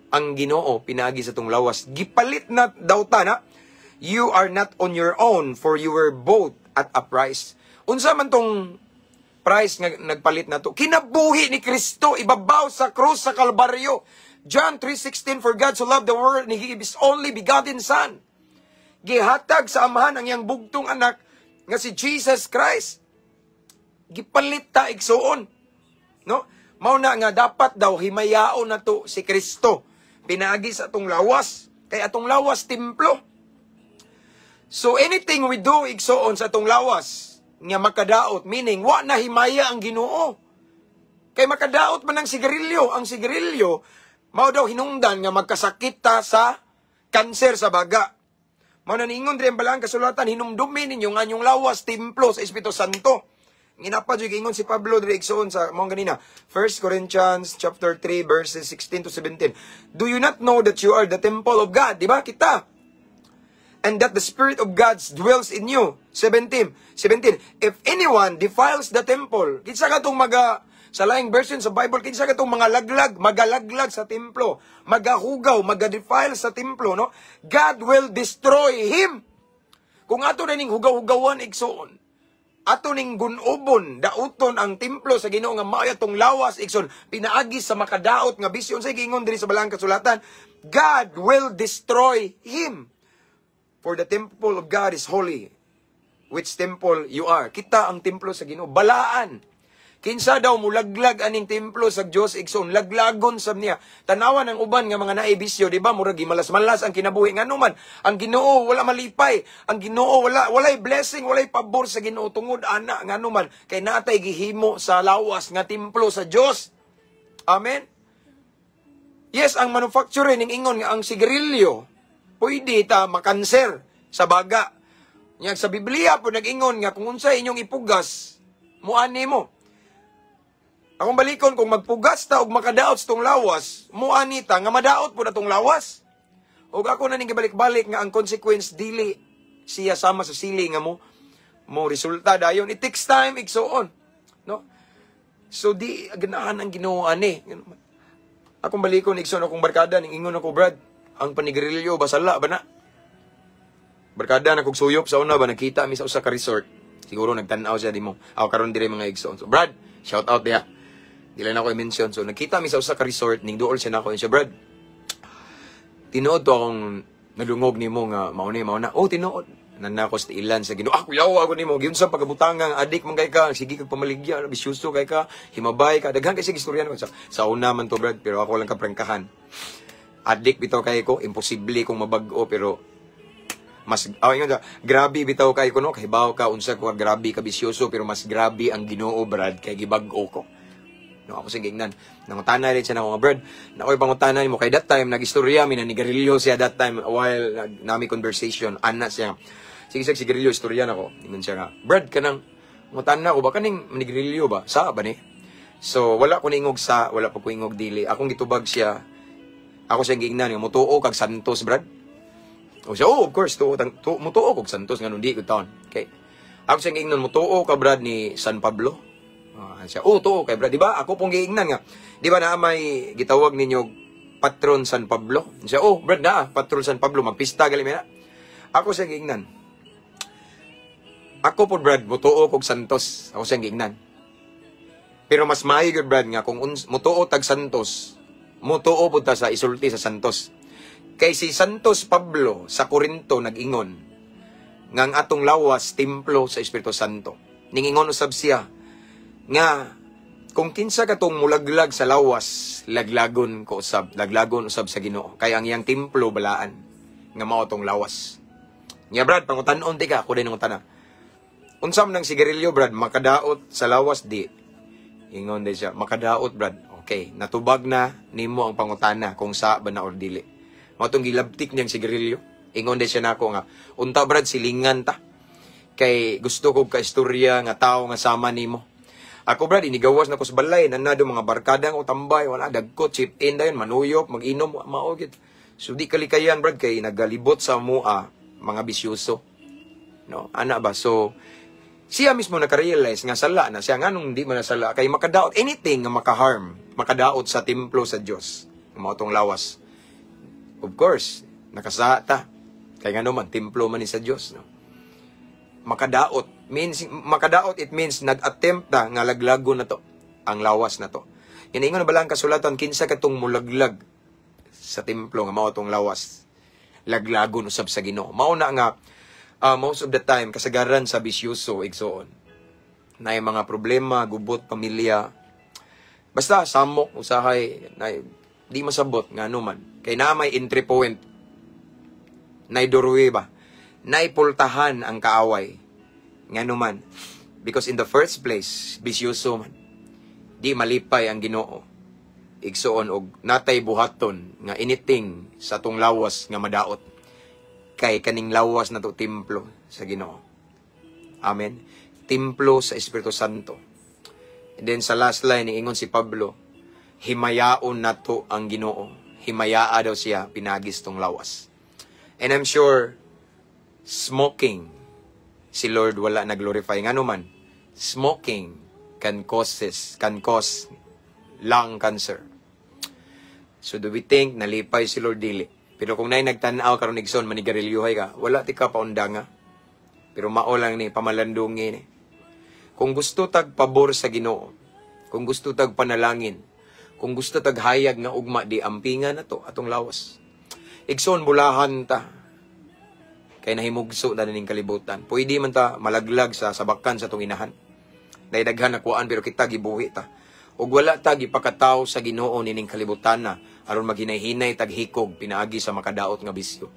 ang Ginoo pinaagi sa tong lawas. Gipalit na daw ta na. "You are not on your own, for you were bought at a price." Unsa man tong price nga nagpalit na to? Kinabuhi ni Kristo ibabaw sa krus sa Kalbaryo. John 3:16, "For God so loved the world, and He gave His only begotten Son." Gihatag sa Amahan ang iyang bugtong anak nga si Jesus Christ. Gipalit ta, igsuon. No? Mao na nga dapat daw himayaon na to si Kristo. Pinaagi sa atong lawas. Kay atong lawas templo. So anything we do, igsoon, sa atong lawas nga makadaot, meaning wa na himaya ang Ginoo. Kay makadaot man ang sigarilyo, ang sigarilyo mao daw hinungdan nga magkasakit ta sa kanser sa baga. Mao na niingon diri ang Balaang Kasulatan, hinumdumi ninyo nga inyong lawas templo sa Espiritu Santo. Nginapa jud ingon si Pablo diri, igsoon, sa mao ganina 1 Corinthians chapter 3 verses 16 to 17. "Do you not know that you are the temple of God?" Di ba kita? "And that the Spirit of God dwells in you." 17. 17. "If anyone defiles the temple," kinsa katong maga, sa laing version sa Bible, kinsa katong mga laglag, magalaglag sa templo, magahugaw, maga-defile sa templo, no? "God will destroy him." Kung ato na ning hugaw-hugawan, igsoon, ato ning gunobon, dauton ang templo sa Ginoo nga mao atong lawas, igsoon, pinaagi sa makadaot nga bisyo, unsay giingon diri sa Balaang Kasulatan? "God will destroy him. For the temple of God is holy, which temple you are." Kita ang templo sa Ginoo, balaan. Kinsa daw mulaglag aning templo sa Dios, igsoon, laglagon sab niya. Tanawan ang uban nga mga naibisyo, di ba? Murag gimalas-malas ang kinabuhi. Ngano man, ang Ginoo wala malipay. Ang Ginoo wala walay blessing, walay pabor sa Ginoo tungod ana. Ngano man, kay natay gihimo sa lawas nga templo sa Dios. Amen. Yes, ang manufacturer ning ingon nga ang sigarilyo pwede ta makanser sa baga. Nya sa Biblia po nag-ingon nga kung unsay inyong ipugas, muani mo. Akong balikon, kung magpugas ta og makadaot sa tong lawas, muani ta nga madaot po na tong lawas. Og ako na ning gibalik-balik nga ang consequence dili siya sama sa sili nga mo resulta dayon. It takes time, igsoon. No? So di ganahan ang Ginoo ani. Akong balikon, igsoon, akong barkada ning ingon ako, "Brad, ang panigarilyo ba sala ba na?" Barkada na kog suyop sa una ba, nagkita mi sa usa ka resort. Siguro nagtan-aw siya di mo. Ako karon dire, mga igsoon. So Brad, shout out diha. Di lang ako i-mention. So nagkita mi sa usa ka resort, ning duol siya nako siya, "Brad. Tinuod to akong nadungog nimo nga mao ni mao na." "Oh, tinuod. Nanako sa ilan sa Ginoo." "Ah, kuyaw ako nimo. Giunsa pagabutanga, adik man kay ka, sige kag pamaligya, bisyoso kay ka, himabay ka." Daghan kay sige istorya ko sa una man to, Brad, pero ako lang kaprangkahan. Adik bitaw kay ko, imposible kong mabag-o, pero mas oh, ingon siya, "Grabe bitaw kay ko, no, kahibaw ka unsa ko grabe ka bisyoso, pero mas grabe ang Ginoo, Brad, kay gibag-o ko." No, ako sige ingnan. Nangutana rin siya nako nga, "Brad, nakoy pangutana nimo," kay that time nagistorya mi na nigarilyo siya that time while nag, nami conversation ana siya. Sige siya sigarilyo, istorya nako. Ingon siya nga, "Brad, kanang ngutana ko ba, kaning manigarilyo ba? Sa ba ni?" So wala ko niingog sa, wala pa ko ingog dili. Akong gitubag siya. Ako siyang giingnan nga, "Mutuo kag Santos, Brad?" O siya, "Oh, of course, tuo, tu, mutuo kog Santos, nga di ko taon." Okay. Ako siyang giingnan, "Mutuo ka, Brad, ni San Pablo?" Ah, siya, "Oh, tuo kay Brad." Di ba? Ako pong giingnan nga, di ba na may gitawag ninyo patron San Pablo? Siya, "Oh, Brad, na, patron San Pablo, magpista gali na." Ako siyang giingnan, "Ako po, Brad, mutuo kog Santos." Ako siyang giingnan. "Pero mas maayo gyud, Brad, nga kung mutuo tag Santos, mutuo pud ta sa isulti sa Santos. Kay si Santos Pablo sa Corinto nag-ingon nga ang atong lawas templo sa Espiritu Santo. Ningingon usab siya nga kung kinsa katong mulaglag sa lawas, laglagon ko usab, laglagon usab sa Ginoo. Kay ang iyang templo balaan nga mao tong lawas." Nya, "Brad, pangutan-on ti ka," ako din nangutana. "Unsa man ang sigarilyo, Brad, makadaot sa lawas di?" Ingon din siya, "Makadaot, Brad." Okay, natubag na nimo ang pangutana kung sa ba na or dili. Mao tong gilabtik niyang sigarilyo. Ingon din siya nako nga, "Unta, Brad, silingan ta. Kay gusto ko ka istorya nga tao nga sama nimo. Ako, Brad, inigawas na ko sa balay, nanado mga barkada ko tambay, wala dagko, chip in dayon, manuyop, mag-inom, mao gid. So di kalikayan, Brad, kay nagalibot sa mua mga bisyoso." No, ana ba? So siya mismo naka-realize nga sala na siya. Nganong di man nasala? Kay makadaot anything nga makaharm, makadaot sa templo sa Dios. Mao tong lawas. Of course, nakasala ta. Kay ngano man, templo man ni sa Dios, no? Makadaot means makadaot, it means nag-attempt ta nga laglagon na to ang lawas na to. Ingon na bala ang kasulatan, kinsa katong mulaglag sa templo nga mao tong lawas, laglagon usab sa Ginoo. Mao na nga most of the time kasagaran sa bisyoso, igsoon, na mga problema, gubot pamilya, basta samok usahay na Di masabot ngano man. Kay na may entry point. Nay doorway ba? Nay pultahan ang kaaway. Ngano man. Because in the first place, bisyoso man. Di malipay ang Ginoo, igsuon, og natay buhaton nga anything sa atong lawas nga madaot. Kay kaning lawas na to templo sa Ginoo. Amen. Templo sa Espiritu Santo. And then sa last line, ingon si Pablo, himayaon nato ang Ginoo. Himayaa daw siya pinaagi sa atong lawas. And I'm sure, smoking, si Lord wala na-glorify. Ngano man, smoking can cause lung cancer. So do we think nalipay si Lord? Dili. Pero kung naay nagtan-aw karon, igsoon, manigarilyohay ka, wala ti ka paundanga. Pero mao lang ni pamalandungi ni. Kung gusto tag pabor sa Ginoo, kung gusto tag panalangin, kung gusto tag hayag nga ugma, di ampingan na to atong lawas. Igsoon, bulahan ta. Kay nahimugso na ning kalibutan. Pwede man ta malaglag sa sabakan sa atong inahan. Daghan na kuan pero kita gibuhi ta. Ug wala ta gipakataw sa Ginoo nining kalibutan na aron maghinay-hinay tag hikog pinaagi sa makadaot nga bisyo.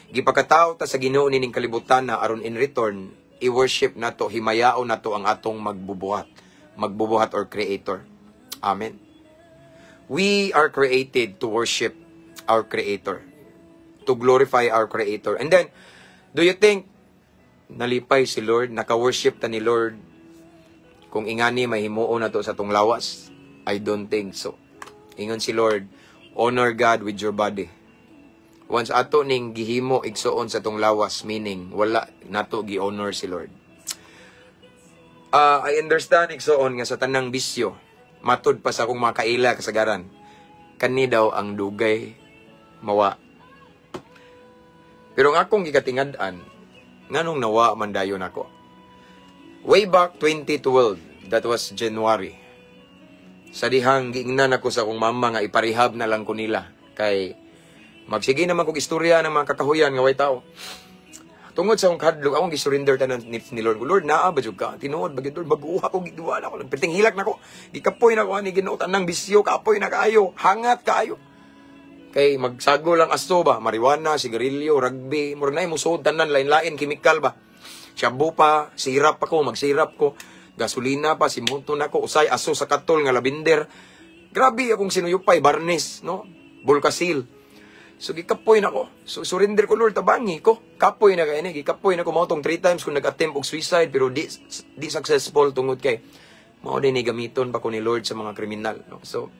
Gipakataw ta sa Ginoo nining kalibutan na aron in return i-worship nato, himayaon nato ang atong magbubuhat or creator. Amen. We are created to worship our creator, to glorify our creator. And then, do you think nalipay si Lord, naka-worship ta ni Lord kung ingani mahimuon na to sa atong lawas? I don't think so. Ingon si Lord, "Honor God with your body." Once ato ning gihimo, igsuon, sa atong lawas, meaning wala nato gi-honor si Lord. I understand, igsuon, nga sa tanang bisyo, matud pa sa akong mga kaila kasagaran, kani daw ang dugay mawa. Pero ang akong gikatingad-an, nganong nawa man dayon ako? Way back 2012, that was January. Sa dihang giingnan ako sa akong mama nga iparehab na lang ko nila. Kay magsige naman kog istorya ng mga kakahuyan nga way tao. Tungod sa akong kadlok, akong gisurrender tanan ni Lord. Lord, naa ba jud ka? Tinuod ba gyud, Lord? Baguha ko, giduwa na ako. Perting hilak na ko. Gikapoy na ko ani Ginoo tanang bisyo, kapoy na kaayo, hangat kaayo. Kay magsago lang aso ba, marijuana, sigarilyo, rugby, murag na musuod tanan lain-lain chemical ba. Shabu pa, sirap pa ko, magsirap ko. Gasolina pa, simuto na ko, usay aso sa katol nga labinder. Grabe akong sinuyupay, barnis, no? Bulkasil. So gikapoy na ko. So surrender ko, "Lord, tabangi ko." Kapoy na kay ni, gikapoy na ko mao tong three times kung nag-attempt og suicide pero di successful tungod kay mao din ni gamiton pa ko ni Lord sa mga kriminal, no? So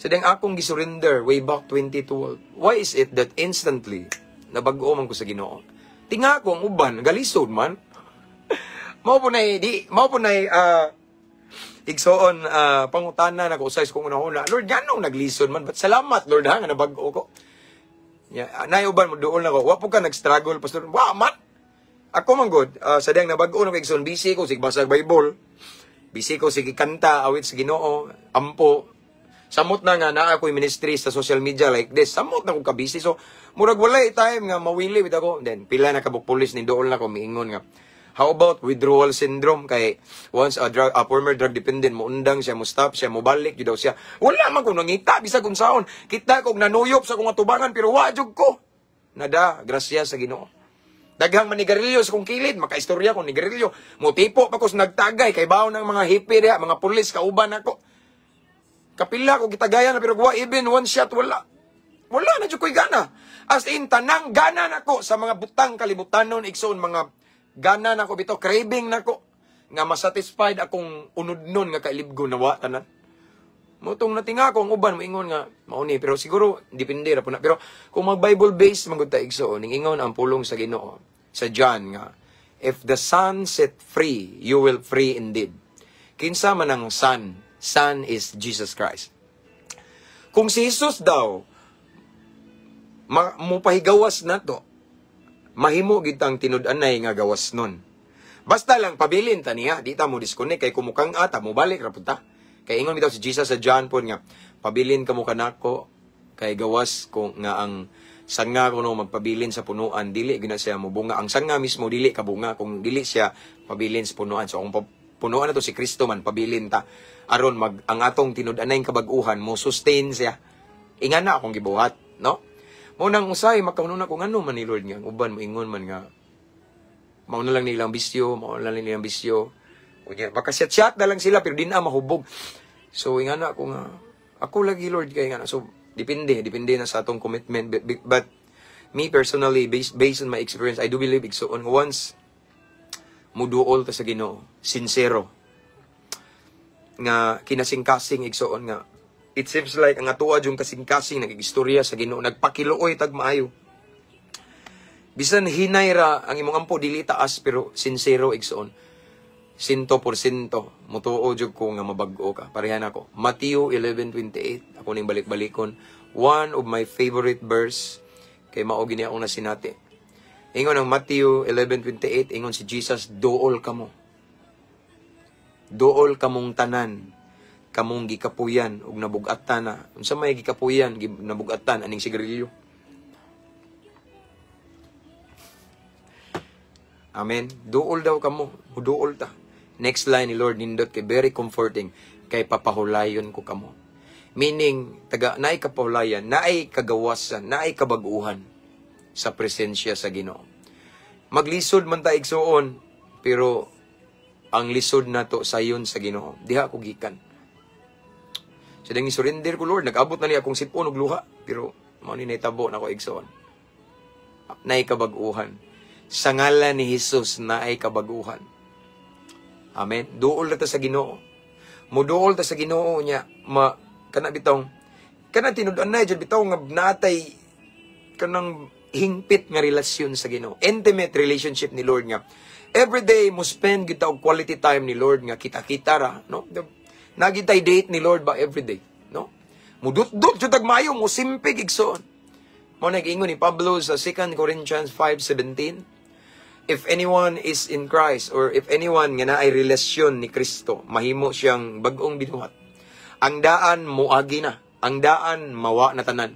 dang akong gisurrender way back 2012. Why is it that instantly nabag-o man ko sa Ginoo? Tinga ko ang uban, galisod man. Mao po na igsoon, pangutana na ko usay sa kong una-una. "Lord, nganong naglisod man?" But salamat, Lord, ha, nga nabag-o ko. Yeah, nay uban mo duol na ko. "Wa po ka nag-struggle, pastor?" Wa man. Ako man gud, sa diyang nabag-o na ko, igsoon, busy ko sige basag Bible. Busy ko sige kanta awit sa Ginoo, ampo. Samot na nga naa ako'y ministry sa social media like this. Samot na ko ka busy. So murag walay time nga mawili bitaw ko. Then pila na kabuk pulis ni dool na ko miingon nga, "How about withdrawal syndrome?" Kay once a former drug dependent mo undang siya, mo stop siya, mo balik jud daw siya. Wala man ko nangita bisag unsaon. Kita kog nanuyop sa akong atubangan pero wa jud ko. Nada, grasya sa Ginoo. Daghang manigarilyo sa kong kilid, makaistorya kong nigarilyo. Motipo pa ko sa nagtagay kay bawo ng mga hippie diha, mga pulis kauban ako. Kapila ko kitagayan na pero wa even one shot wala. Wala na jud ko'y gana. As in tanang gana nako sa mga butang kalibutanon, igsoon, mga gana nako bitaw, craving nako nga masatisfied akong unodnon nga kailibgo, nawa tanan. Motong natinga ko ang uban moingon nga mao ni, pero siguro depende ra po na. Pero kung mag Bible based man gud ta, igsoon, ning ingon ang pulong sa Ginoo sa John nga, "If the Son set free, you will free indeed." Kinsa man ang Son? Son is Jesus Christ. Kung si Jesus daw mupahigawas nato, mahimo gitang tinud-anay nga gawas nun. Basta lang pabilin ta niya, di ta mo disconnect kay kumukang ata mo balik ra pud ta. Kay ingon bitaw si Jesus sa John pod nga pabilin kamo kanako kay gawas ko nga ang sanga kuno magpabilin sa punuan, dili gina siya mobunga. Ang sanga mismo dili kabunga kung dili siya pabilin sa punuan. So kung punuan na to si Kristo man, pabilin ta aron mag ang atong tinud-anay kabag-uhan mo sustain siya. Ingana akong gibuhat, no? Mao nang usay makahunahuna ko, ngano man ni Lord nga ang uban moingon man nga mao na lang nilang bisyo, mao na lang nilang bisyo. Unya, baka shot na lang sila pero di na mahubog. So ingana ako nga ako lagi, Lord, kay nga. So depende na sa atong commitment, but me personally, based on my experience, I do believe, igsuon, once muduol ta sa Ginoo, sincero nga kinasingkasing, igsuon, nga it seems like ang atoa yung kasingkasing nagigistorya sa Ginoo, nagpakiluoy tag maayo, bisan hinay ra ang imong ampo, dili taas, pero sincero, igsuon, sinto por sinto mutuo jud ko nga mabag-o ka. Parehan ako. Matthew 11:28, ako ning balik-balikon, one of my favorite verse, kay mao gini akong nasinati. Ingon ang Matthew 11:28, ingon si Jesus, "Duol kamo. Duol kamong tanan, kamong gikapuyan ug nabugatan na." Unsa may gikapuyan, nabugatan aning sigarilyo? Amen. Duol daw kamo, duol ta. Next line ni Lord, nindot kay, very comforting, "Kay papahulayon ko kamo." Meaning, taga naay kapahulayan, naay kagawasan, naay kabaguhan sa presensya sa Ginoo. Maglisod man ta, igsuon, pero ang lisod nato sayon sa Ginoo. Diha ko gikan. So dang surrender ko, Lord, nag-abot na ni akong sipon og luha, pero mao ni nahitabo nako, igsuon. Naay kabag-uhan. Sa ngalan ni Jesus, naay kabaguhan. Amen. Duol na ta sa Ginoo. Muduol ta sa Ginoo niya ma kana bitong kana tinud-anay jud bitaw nga natay kanang hingpit nga relasyon sa Ginoo. Intimate relationship ni Lord nga every day mo spend gyud ta og quality time ni Lord nga kita-kita ra, no? Nagitay date ni Lord ba every day, no? Mudutdot jud tag maayo, mo simpig, igsoon. Mao nag-ingon ni Pablo sa 2 Corinthians 5:17, if anyone is in Christ or if anyone nga naay relasyon ni Kristo, mahimo siyang bag-ong binuhat. Ang daan moagi na, ang daan mawa na tanan.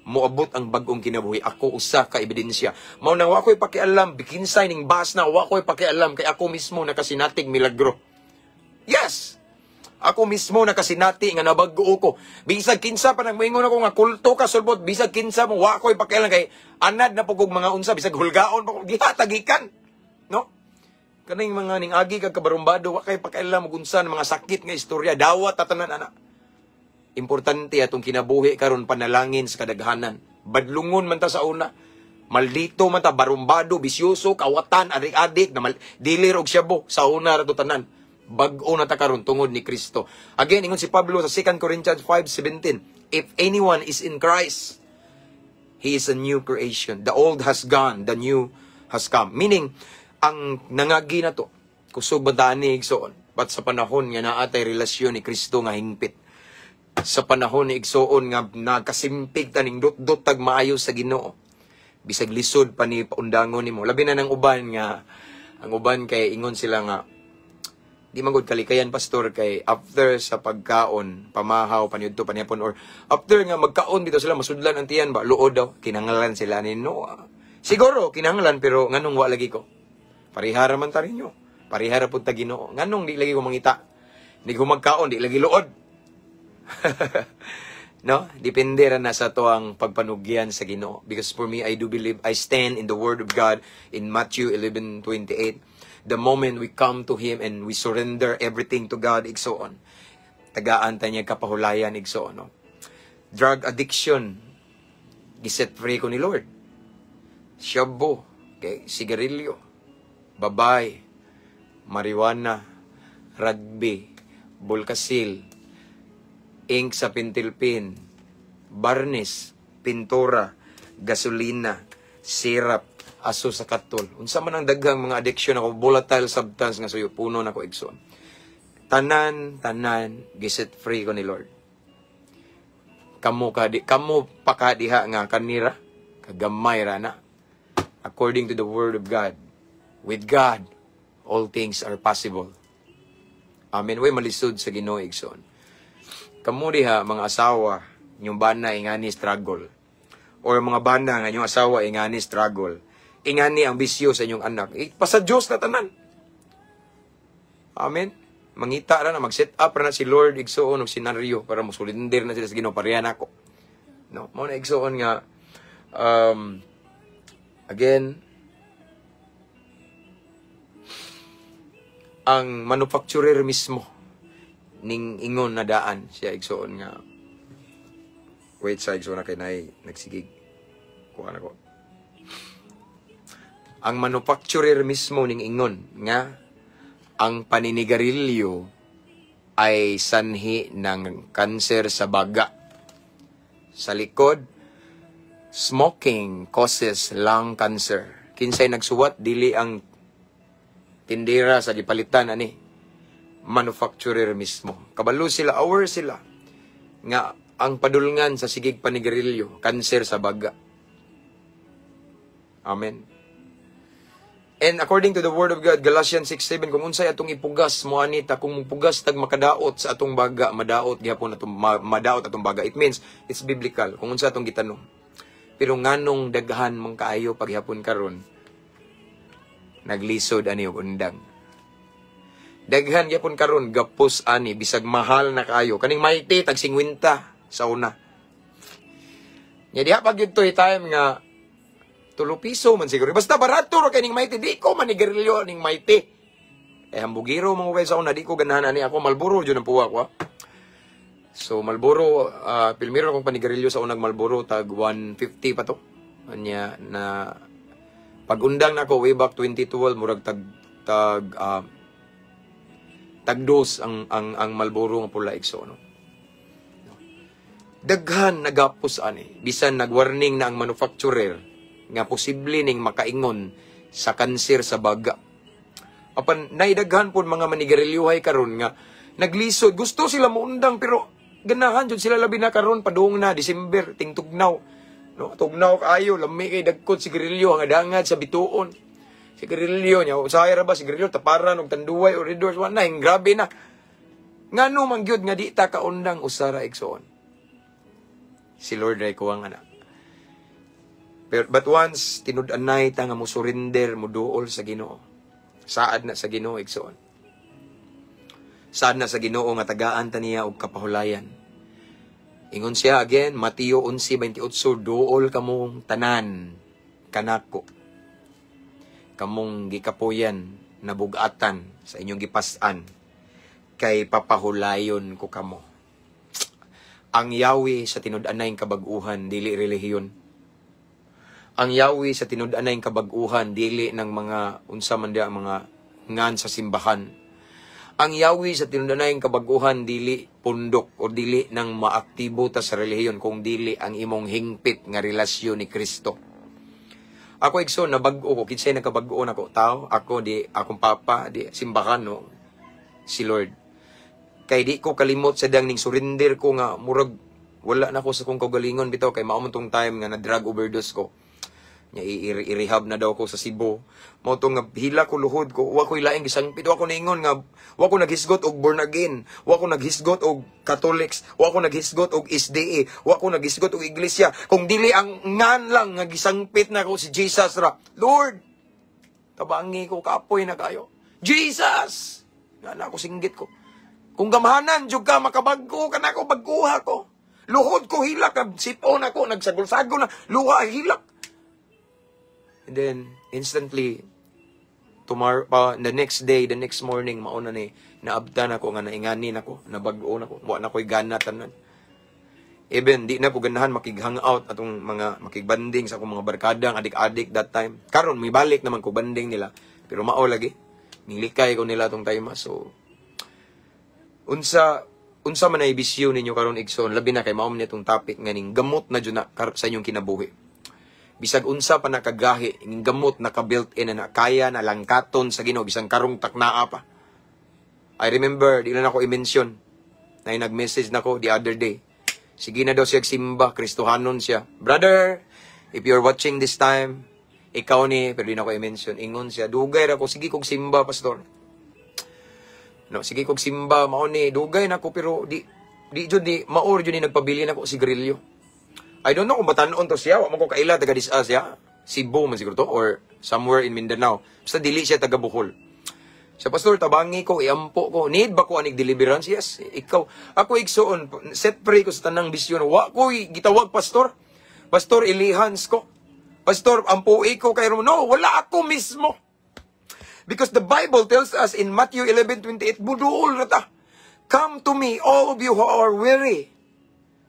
Moabot ang bag-ong kinabuhi. Ako usa ka ebidensya. Mao nang wa ko'y pakialam, bikinsay ning bas na, wa ko'y pakialam kay ako mismo nakasinatig milagro. Yes! Ako mismo nakasinati nga nabag-o ko. Bisag kinsa pa nang moingon ako nga kulto ka, sulbot, bisag kinsa mo, wa ko'y pakialam kay anad na pud kog mga unsa, bisag hulgaon pa ko gihatagikan. No? Kaning mga ning agi kag kabarumbado, wa kay pakialam og unsa mga sakit nga istorya, dawat tatanan ana. Importante atong kinabuhi karon panalangin sa kadaghanan. Badlungon man ta sa una. Maldito man ta, barumbado, bisyoso, kawatan, adik-adik, na mal, dealer og shabu, sa una ra to tanan. Bag-o na ta karon tungod ni Kristo. Again, ingon si Pablo sa 2 Corinthians 5:17, "If anyone is in Christ, he is a new creation. The old has gone, the new has come." Meaning, ang nangagi na to, kusog ba ni, igsoon, but sa panahon nga naatay relasyon ni Kristo nga hingpit, sa panahon ni igsoon nga nakasimpig ta ning dot-dot tag maayo sa Ginoo, bisag lisod pa ni paundangon nimo, labi na ng uban nga ang uban kay ingon sila nga di man gud kalikayan, pastor, kay after sa pagkaon pamahaw paniudto panihapon, or after nga magkaon bitaw sila, masudlan ang tiyan ba, luod daw, kinanglan sila ni no. Siguro kinanglan, pero nganong wa lagi ko? Parihara man ta ninyo, parihara pud ta Ginoo. Nganong di lagi ko mangita di ko magkaon, di lagi luod, no? Depende ra na sa atoang pagpanugyan sa Ginoo. Because for me, I do believe, I stand in the Word of God in Matthew 11:28. The moment we come to Him and we surrender everything to God, igsoon, tagaan ta niya kapahulayan, igsoon, no? Drug addiction, giset free ko ni Lord. Shabu, okay, sigarilyo, babay, marijuana, rugby, bulkasil, ink sa pentel pen, barnis, pintura, gasolina, syrup, aso sa katol. Unsa man ang daghang mga addiction ako, volatile substance nga suyo, puno na ko, igsoon. Tanan, tanan, giset free ko ni Lord. Kamo ka di, kamo pa ka diha nga kanira, kagamay ra na. According to the Word of God, with God, all things are possible. Amen. Way malisod sa Ginoo, igsoon. Kamo diha mga asawa, inyong bana ingani struggle. Or mga bana nga inyong asawa ingani struggle. Ingani ang bisyo sa inyong anak. Eh, pasa Diyos na tanan. Amen. Mangita ra na, mag-set up ra na si Lord, igsoon, og senaryo para mosurrender na sila sa Ginoo, pareha nako. No, mao na, igsoon, nga again, ang manufacturer mismo ning ingon na daan siya, igsoon, nga wait sa, igsoon, na kay nay nagsigig kuha na ko. Ang manufacturer mismo ning ingon nga ang paninigarilyo ay sanhi ng kanser sa baga. Sa likod, "Smoking causes lung cancer." Kinsay nagsuwat? Dili ang tindera sa gipalitan ani, manufacturer mismo. Kabalo sila, aware sila nga ang padulngan sa sigig panigarilyo, kanser sa baga. Amen. And according to the word of God, Galatians 6:7, kung unsay atong ipugas, mo anita. Kung pugas tag makadaot sa atong baga, madaot gihapon atong madaot atong baga. It means it's biblical. Kung unsa atong gitanom. Pero nganong daghan man kaayo paghapon karon naglisod ani og undang? Daghan gyapon karon gapos ani bisag mahal na kaayo. Kaning Mighty tag 50 sa una. Nya diha pa gyud to'y time nga 3 piso man siguro. Basta barato ra kay ning Mighty. Di ko manigarilyo ning Mighty. Eh, hambugiro mo kay sa una, di ko ganahan ani ako. Marlboro jud ang puwa ko. Ah. So Marlboro, pilmiro akong panigarilyo sa unang Marlboro, tag 150 pa to. Anya na pag-undang nako way back 2012, murag tag tag tag 2 ang Marlboro nga pula, igsoon, no. Daghan nagapos ani bisan nagwarning na ang manufacturer nga posible ning makaingon sa kanser sa baga. Apan naidaghan pod mga manigarilyohay karon nga naglisod, gusto sila muundang pero ganahan jud sila, labi na karon padung na December, tingtugnaw, no? Tugnaw kaayo, lami kay dagkot sigarilyo, ang adangad sa bituon. Sigarilyo nya usahay ra ba sigarilyo, taparan og Tanduay or Red Horse, wa na, grabe na. Ngano man gyud nga di ta kaundang? Usara, igsoon. Si Lord ray kuwang ana. Pero, but once tinud-anay ta nga mo surrender, mo duol sa Ginoo. Saad na sa Ginoo, igsoon. Saad na sa Ginoo nga tagaan ta niya og kapahulayan. Ingon siya again, Mateo 11:28, "Duol kamong tanan kanako. Kamong gikapoyan, nabugatan sa inyong gipas-an, kay papahulayon ko kamo." Ang Yahweh sa tinud-anay kabag-uhan, dili relihiyon. Ang Yahweh sa tinud-anay kabag-uhan, dili ng mga unsa man diya mga ngan sa simbahan. Ang Yahweh sa tinud-anay kabaguhan, dili pundok o dili ng maaktibo ta sa relihiyon, kung dili ang imong hingpit nga relasyon ni Kristo. Ako, igsoon, nabag-o ko, kinsay nagkabag-o nako tao, ako di akong papa, di simbahan, no, si Lord. Kay di ko kalimot sa dang ning surrender ko nga murag wala na ko sa kong kaugalingon bitaw, kay mao man tong time nga na drug overdose ko. Nya i-rehab na daw ko sa Cebu. Mao to nga hila ko, luhod ko, wa ko laing gisangpit, wa ko niingon nga wa ko naghisgot og born again, wa ko naghisgot og Catholics, wa ko naghisgot og SDA, wa ko naghisgot og iglesia. Kung dili ang ngan lang nga gisangpit na ko si Jesus ra. "Lord, tabangi ko, kapoy na kayo. Jesus!" Nga na ako singgit ko. "Kung gamhanan jud ka, makabag-o ka na ako, bag-uha ko." Luhod ko, hilak, sipon ako, nagsagol-sagol na, luha, hilak. And then, instantly, tomorrow, pa, the next day, the next morning, mauna ni, naabtan ako nga naingani nako, nabag-o nako, wa na ko'y gana tanan. Even, di na ko ganahan makig-hangout atong mga makigbanding sa akong mga barkadang adik-adik that time. Karon may balik naman ko banding nila. Pero mao lagi. Nilikay ko nila atong time. So, unsa unsa man ay bisyo ninyo karon, igsoon, labi na kay mao man itong topic nga ning gamot na jud na sa inyong kinabuhi. Bisag unsa pa nakagahi, ning gamot naka built-in na, na kaya na langkaton sa Ginoo bisan karong taknaa pa. I remember, di na ako i-mention, na nag-message nako the other day. Sige na daw siya simba, Kristohanon siya. Brother, if you're watching this time, ikaw ni, pero di na ako i-mention, ingon siya, "Dugay ra ko, sige kog simba, pastor. No, sige kog simba, mao ni, dugay na ko, pero di jud di, mao jud ni nagpabili nako sigarilyo." I don't know kung batanon to siya, wa man ko kaila taga disa siya. Cebu man siguro to or somewhere in Mindanao. Basta dili siya taga Bohol. Sa pastor, tabangi ko, iampo ko. Need ba ko anig deliverance? Yes. Ikaw. Ako, igsuon, set free ko sa tanang bisyo. Wa ko gitawag pastor. Pastor, i-lay hands ko. Pastor, ampui ko kay. No, wala, ako mismo. Because the Bible tells us in Matthew 11:28, muduol na ta. "Come to me, all of you who are weary."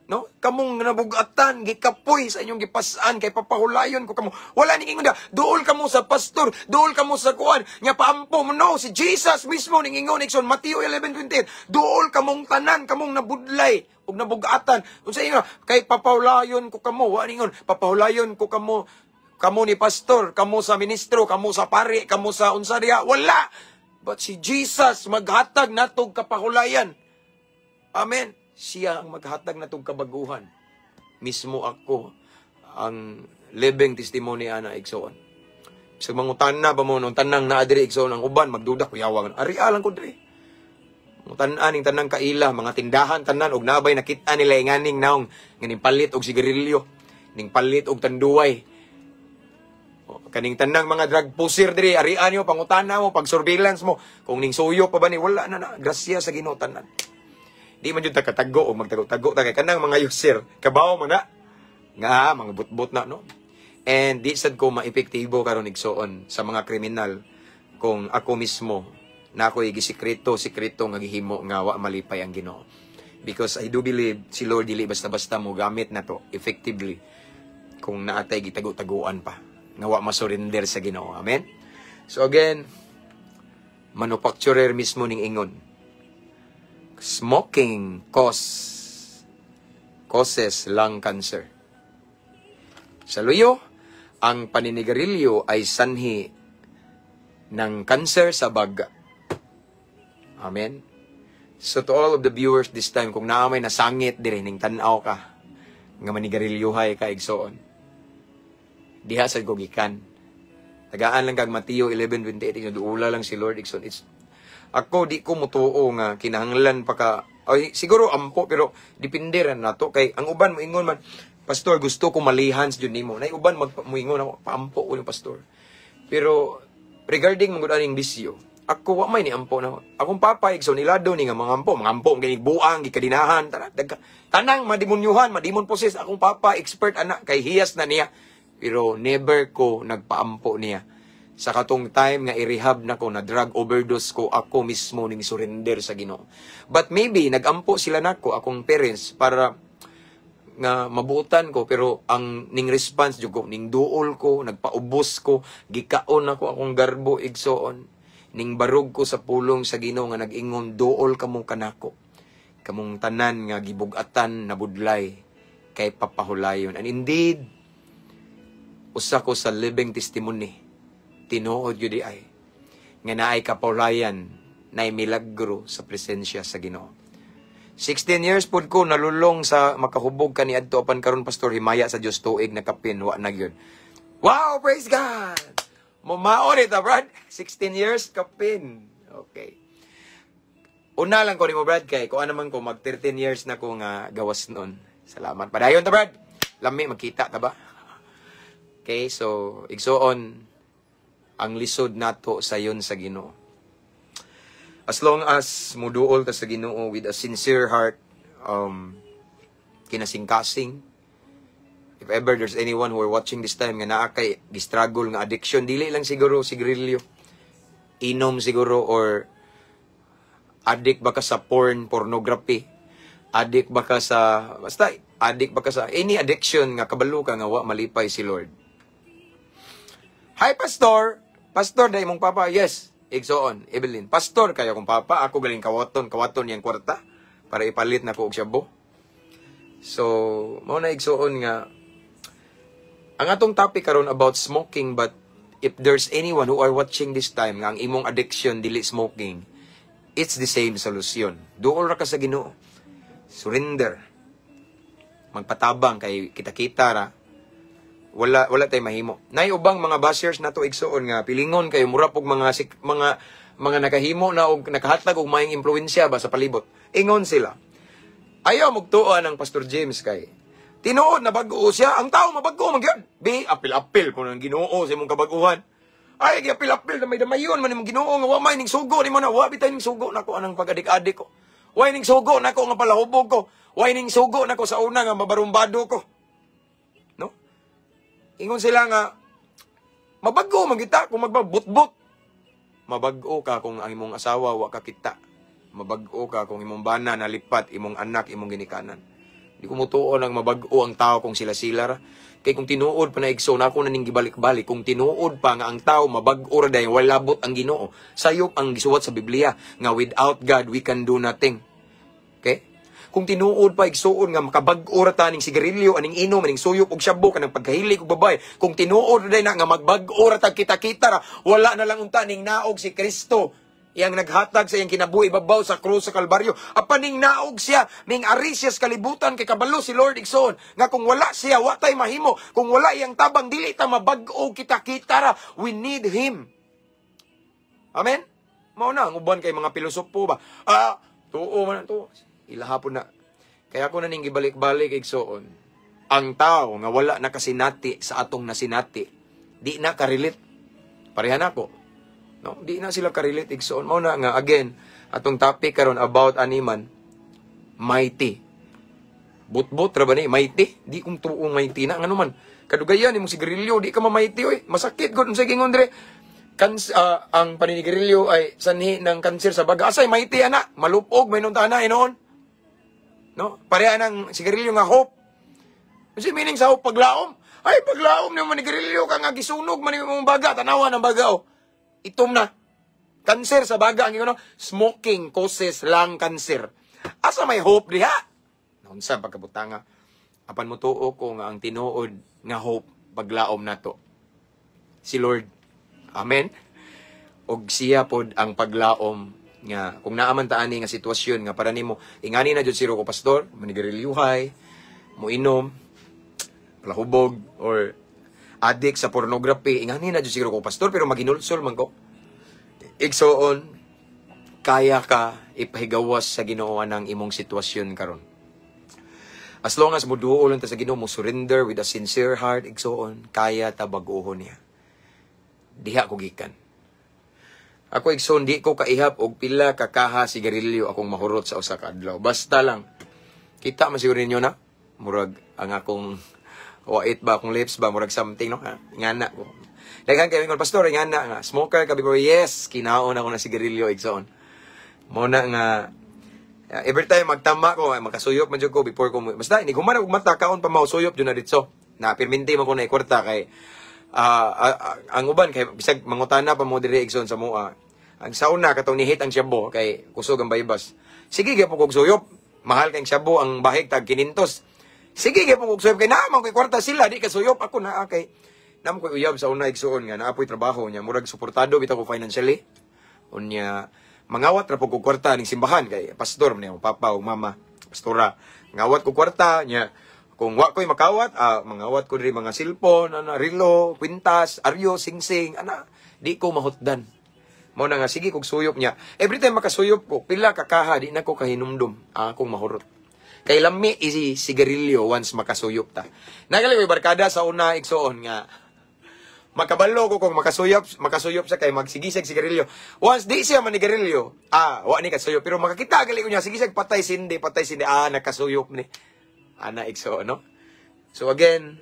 No? "Kamong nabugatan, gikapoy sa inyong gipas-an, kay papahulayon ko kamo." Wala ning ingon da, "Duol kamo sa pastor, duol kamo sa kuan, nya paampo mo." No, si Jesus mismo ning ingon, igsoon, Matthew 11:28, "Duol kamong tanan, kamong nabudlay ug nabugatan." Unsa ingon? "Kay papahulayon ko kamo." Wa ningon, "Papahulayon ko kamo, kamo ni pastor, kamo sa ministro, kamo sa pari, kamo sa unsa diha." Wala. But si Jesus maghatag natog kapahulayan. Amen. Siya ang maghatag natog kabaguhan. Mismo ako ang living testimony ana, igsoon. Sa mangutana ba mo nung tanang naa diri, igsoon, ang uban magduda, kuyawa. Ari lang ko diri. Mangutan ning tanang kaila, mga tindahan tanan og nabay nakita nila inganing naong nga ning palit og sigarilyo, ning palit og Tanduay. O, kaning tanang mga drug pusher diri, arian nyo, pangutana mo, pag surveillance mo, kung ning suyo pa ba ni, wala na na, grasya sa Ginoo tanan. Di man jud ta katago o magtago-tago ta kay kanang mga user, kabaw man na. Nga mga butbot na, no. And di sad ko maepektibo karon, igsoon, sa mga kriminal kung ako mismo na ako'y gisikreto sikreto nga gihimo nga wa malipay ang Ginoo. Because I do believe si Lord dili basta-basta mo gamit na to effectively kung naatay gitago-taguan pa nga wa masurrender sa Ginoo. Amen. So again, manufacturer mismo ning ingon, smoking causes lung cancer. Sa luyo, ang paninigarilyo ay sanhi ng cancer sa baga. Amen. So to all of the viewers this time, kung naa may nasangit diri ning tan-aw ka nga manigarilyohay ka, igsoon. Diha sa gikan. Tagaan lang kag Mateo 11:28, duula lang si Lord, igsoon. It's ako di ko mutuo nga kinahanglan pa ka, ay, siguro ampo, pero depende ra nato kay ang uban moingon man, "Pastor, gusto ko ma-lay hands jud nimo." Nay uban mag moingon ako, "Paampo ko ni pastor." Pero regarding man gud aning bisyo, ako wa may ni ampo na. Akong papa, igsoon, ilado ni nga mga ampo, mga ampo kini buang gikadinahan, tara dagka, tanang mademonyuhan, mademon possess. Akong papa expert ana kay hiyas na niya. Pero never ko nagpaampo niya. Sa katong time nga i-rehab na ko, na drug overdose ko, ako mismo ning surrender sa Ginoo. But maybe nagampo sila nako, akong parents, para nga mabuotan ko, pero ang ning response jud ko, ning duol ko, nagpaubos ko, gikaon ako akong garbo, igsoon. Ning barog ko sa pulong sa Ginoo nga nag-ingon, "Duol kamo kanako, kamong tanan nga gibug-atan, nabudlay, kay papahulayon." And indeed, usa ko sa living testimony, tinuod yun ay nga naay kapahulayan, naay milagro sa presensya sa Ginoo. 16 years pod ko nalulong sa makahubog kaniadto, apan karon, pastor, himaya sa Dios, tuig na kapin wa na gyud. Wow, praise God. Mumao ni ta, Brad. 16 years kapin. Okay. Una lang ko nimo, Brad, kay kuan naman ko, mag 13 years na ko nga gawas noon. Salamat. Padayon ta, Brad. Lami magkita ta ba? Okay, so igsoon, ang lisod nato sayon sa Ginoo. As long as muduol ta sa Ginoo with a sincere heart, kinasingkasing, if ever there's anyone who are watching this time nga naa kay gistruggle nga addiction, dili lang siguro sigarilyo, inom siguro, or addict ba ka sa porn, pornography, addict ba ka sa, basta, addict ba ka sa any addiction nga kabalo ka nga wa malipay si Lord. Hi, Pastor! Pastor, dahil mong papa? Yes. Igsoon, Evelyn. Pastor, kaya kong papa, ako galing kawaton, kawaton niyang kwarta para ipalit na ko og shabu. So, mao na, igsoon, nga ang atong topic karon about smoking, but if there's anyone who are watching this time nga ang imong addiction dili smoking, it's the same solution. Duol ra ka sa Ginoo. Surrender. Magpatabang kay kita-kita ra, wala wala tay mahimo. Nay ubang mga bashers nato, igsoon, nga pilingon kayo mura pog mga mga nakahimo na og nakahatag og maayong impluwensya ba sa palibot. Ingon sila, "Ayaw mugtuo ng Pastor James kay tinuod na bag-o siya, ang tao mabag-o man gyud." Be apil-apil kung ang Ginoo sa imong kabaguhan. Ay, giapil-apil na may damayon man imong Ginoo nga wa may ning sugo nimo na, wa bitay ning sugo nako anang pag-adik-adik ko. Wa ning sugo nako nga palahubog ko. Wa ning sugo nako sa una nga mabarumbado ko. No? Ingon sila nga mabag-o man kita kung magbabutbot. Mabag-o ka kung ang imong asawa wa ka kita. Mabag-o ka kung imong bana nalipat, imong anak, imong ginikanan. Di ko mutuon ang mabag-o ang tao kung sila-sila ra. Kay kung tinuod pa na, igsoon, ako na ning gibalik-balik, kung tinuod pa nga ang tao mabag-o ra dayon wala labot ang Ginoo. Sayop ang gisuwat sa Biblia nga without God we can do nothing. Okay? Kung tinuod pa, igsuon, nga makabag-o ra ta ning sigarilyo, aning inom, aning suyop og shabu, kanang pagkahilig og babae, kung tinuod ra na nga magbag-o ra ta kita-kita ra, wala na lang unta ning naog si Kristo iyang naghatag sa iyang kinabuhi babaw sa krus sa Kalbaryo. Apan ning naog siya, ning ari siya sa kalibutan kay kabalo si Lord, igsoon, nga kung wala siya, wa tay mahimo. Kung wala iyang tabang, dili ta mabag-o kita-kita ra. We need Him. Amen? Mao na, ang uban kay mga pilosopo ba? Ah, tuo man to. Ilahapon na. Kaya ako na ning gibalik-balik, igsoon. Ang tao nga wala nakasinati sa atong nasinati, di na ka-relate. Parehan ako. No, di na sila ka-relate, igsoon. Mao na nga again, atong topic karon about animan mighty. Butbot ra ba ni mighty? Di kong tuong mighty na ngano man. Kadugayan imong sigarilyo, di ka ma-mighty oy. Masakit gud unsay gingon dire. Ang paninigarilyo ay sanhi ng kanser sa baga. Asay mighty ana? Malupog may nung na inoon. No? Pareha ng sigarilyo nga hope. Unsa meaning sa hope? Paglaom? Ay, paglaom nimo manigarilyo ka nga gisunog man imong baga, tanawa ng baga oh. Itom na. Cancer sa baga ang ingon, no? Smoking causes lung cancer. Asa may hope diha? Naunsa pagkabutanga. Apan motuo ko nga ang tinuod nga hope, paglaom nato, si Lord. Amen. Og siya pod ang paglaom nga kung naa man ta ani nga sitwasyon nga para nimo ingani na jud siro ko, pastor, manigarilyuhay, moinom, palahubog or addict sa pornography, ingani na jud siguro ko, pastor, pero maginulsol man ko. Igsoon, kaya ka ipahigawas sa Ginoo ang imong sitwasyon karon. As long as muduol lang ta sa Ginoo, mo surrender with a sincere heart, igsoon, kaya ta bag-ohon niya. Diha ko gikan. Ako, igsoon, di ko kaihap og pila ka kaha sigarilyo akong mahurot sa usa ka adlaw. Basta lang kita man siguro ninyo na murag ang akong wait ba, akong lips ba, murag something, no? Ha? Ngana ko. Daghan kay ingon, "Pastor, ngana nga smoker ka before." Yes, kinaon ako na sigarilyo, igsoon. Mo na nga every time magtama ko, ay, makasuyop man jud ko before ko basta ini human og mata, kaon pa mao, suyop jud na ditso. Na pirminti man ko na ikwarta kay ang uban kay bisag mangutana pa mo diri, igsoon, sa mua. Ang sauna katong nihit ang shabu kay kusog ang baybas. Sige gyapon kog suyop. Mahal kay shabu, ang bahig tag 500. Sige gyapon kog suyop kay naa man koy kwarta. Sila di ka suyop, ako naa kay naa man koy uyab sa una, igsuon, nga naa poy trabaho niya, murag suportado bitaw ko financially. Unya mangawat ra pud ko kwarta ning simbahan kay pastor man akong papa ug mama, pastora. Ngawat ko kwarta niya. Kung wa ko'y makawat, mangawat ko diri mga cellphone, ana, relo, kwintas, aryo, singsing, ana, di ko mahutdan. Mao na nga sige kog suyop niya. Every time makasuyop ko, pila ka kaha, di na ko kahinumdum akong mahurot. Kay lami isi sigarilyo once makasuyop ta. Nagali ko barkada sa una, igsoon, nga makabalo ko kung makasuyop, makasuyop siya kay magsigisag sigarilyo. Once di siya manigarilyo, wa ni kasuyop, pero makakita gali ko niya sigisag patay sindi, patay sindi, nakasuyop ni. Ana, igsoon, no? So again,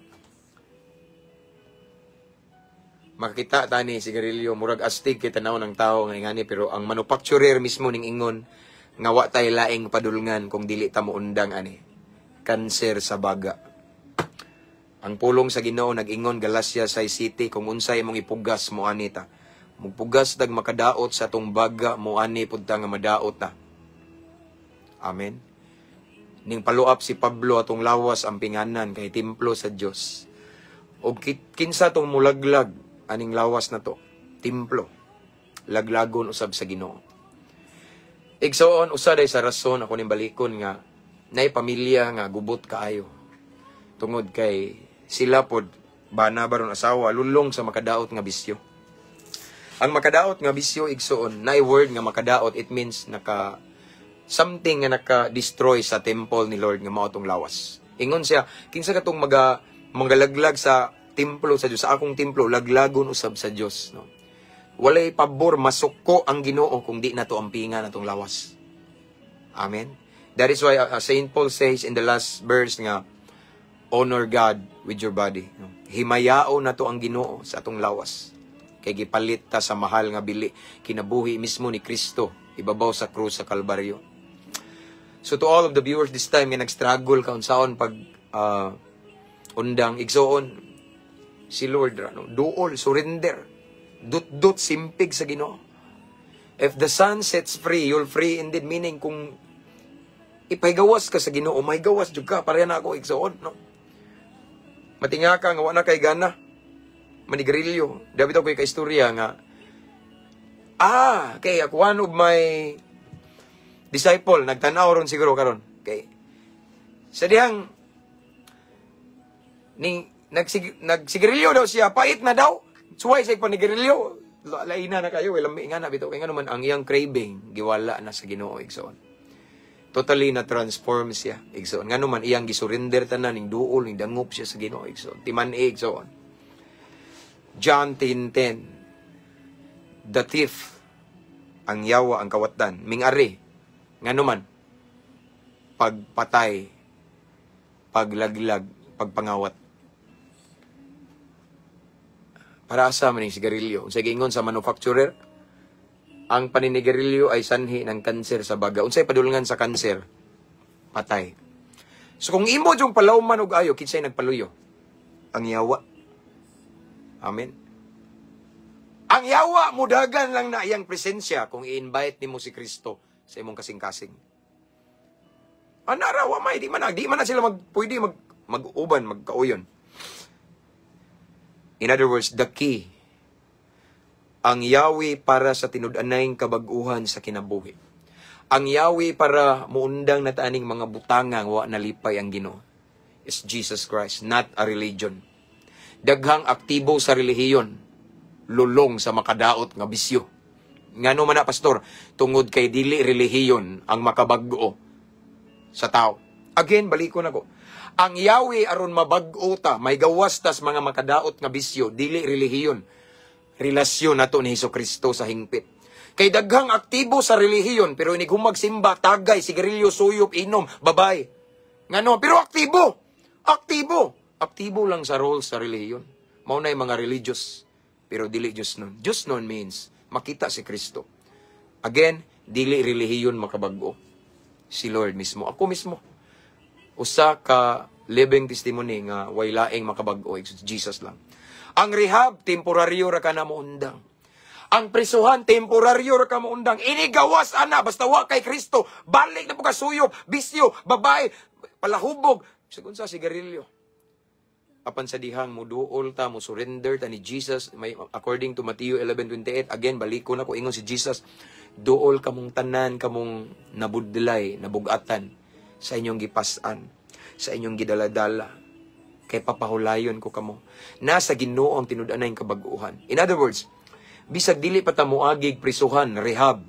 makakita tani sigarilyo, murag astig kay tanaw ng tao nga ingani, pero ang manufacturer mismo ning ingon nga wa tay laing padulngan kung dili ta moundang ani. Kanser sa baga. Ang pulong sa Ginoo nag-ingon Galacia 6:7, kung unsay imong ipugas, mo ani ta. Mugpugas tag makadaot sa atong baga, mo ani pud ta nga madaot ta. Amen. Ning follow up si Pablo, atong lawas ang pinganan kay templo sa Dios. Og kinsa tong mulaglag aning lawas na to, templo. Laglagon usab sa Ginoo. Igsoon, usa day sa rason ako ning balikon nga nay pamilya nga gubot kaayo. Tungod kay sila pod, bana baron asawa, lulong sa makadaot nga bisyo. Ang makadaot nga bisyo, igsoon, nay word nga makadaot, it means naka something nga naka-destroy sa temple ni Lord nga mao tong lawas. Ingon siya, kinsa katong maga mangalaglag sa templo sa Dios, sa akong templo, laglagon usab sa Dios, no. Walay pabor masuko ang Ginoo kung di nato ampingan atong lawas. Amen. That is why Saint Paul says in the last verse nga, "Honor God with your body." No? Himayao nato ang Ginoo sa atong lawas. Kay gipalit ta sa mahal nga bili, kinabuhi mismo ni Kristo ibabaw sa krus sa Kalbaryo. So to all of the viewers this time nga nag-struggle ka unsaon pag undang, igsoon, si Lord ra, no? Duol, surrender. Dut-dut simpig sa Ginoo. If the Son sets free, you'll free indeed, meaning kung ipahigawas ka sa Ginoo, may gawas jud ka. Pareha na ako, igsoon, no? Matinga ka nga wa na kay gana manigarilyo. Dapat ako kay istorya nga kay ako, one of my disciple nagtan-aw ron siguro karon. Kay sa dihang ning nagsigarilyo daw siya, pait na daw. Suway sa panigarilyo. Laina na kayo, walang nga na bitaw kay ngano man ang iyang craving giwala na sa Ginoo, igsoon. Totally na transform siya, igsoon. Ngano man iyang gisurrender tanan, ning duol, ning dangop siya sa Ginoo, igsoon. Timan-i, igsoon. John 10:10. The thief, ang yawa, ang kawatan, mingari. Ngano man pagpatay, paglaglag, pagpangawat. Para asa man yung sigarilyo? Unsay giingon sa manufacturer? Ang paninigarilyo ay sanhi ng kanser sa baga. Unsay padulngan sa kanser? Patay. So kung imo jung palawman og ayo, kinsay nagpaluyo? Ang yawa. Amen. Ang yawa mudagan lang na iyang presensya kung i-invite nimo si Kristo sa imong kasing-kasing. Ana ra, wa may di man na sila mag pwede mag-uban, magkauyon. In other words, the key, ang Yahweh para sa tinud-anay kabag-uhan sa kinabuhi. Ang Yahweh para muundang na ta aning mga butangang wa nalipay ang Ginoo is Jesus Christ, not a religion. Daghang aktibo sa relihiyon, lulong sa makadaot nga bisyo. Ngano man na, Pastor? Tungod kay dili relihiyon ang makabag-o sa tao. Again, balikon ako. Ang Yahweh aron mabag-o ta, may gawas tas mga makadaot nga bisyo, dili relihiyon. Relasyon nato ni Hesus Kristo sa hingpit. Kay daghang aktibo sa relihiyon pero inig magsimba, tagay, sigarilyo, suyop, inom, babay. Ngano? Pero aktibo. Aktibo. Aktibo lang sa role sa relihiyon. Mao na yung mga religious pero dili Diyos nun. Diyos nun means makita si Kristo. Again, dili relihiyon makabag-o. Si Lord mismo. Ako mismo, usa ka living testimony nga way laing makabag-o, Jesus lang. Ang rehab, temporaryo ra ka na moundang. Ang prisuhan, temporaryo ra ka moundang. Inigawas ana, basta wa kay Kristo, balik na po ka suyop, bisyo, babae, palahubog, sagun sa sigarilyo. Apan sa dihang muduol ta, mo surrender ta ni Jesus, may, according to Matthew 11:28, again, baliko na ko, ingon si Jesus, "Duol kamong tanan, kamong nabudlay, nabugatan, sa inyong gipas-an, sa inyong gidaladala, kay papahulayon ko kamo." Nasa Ginoo ang tinud-anay kabag-uhan. In other words, bisag dili pa ta moagig prisuhan, rehab,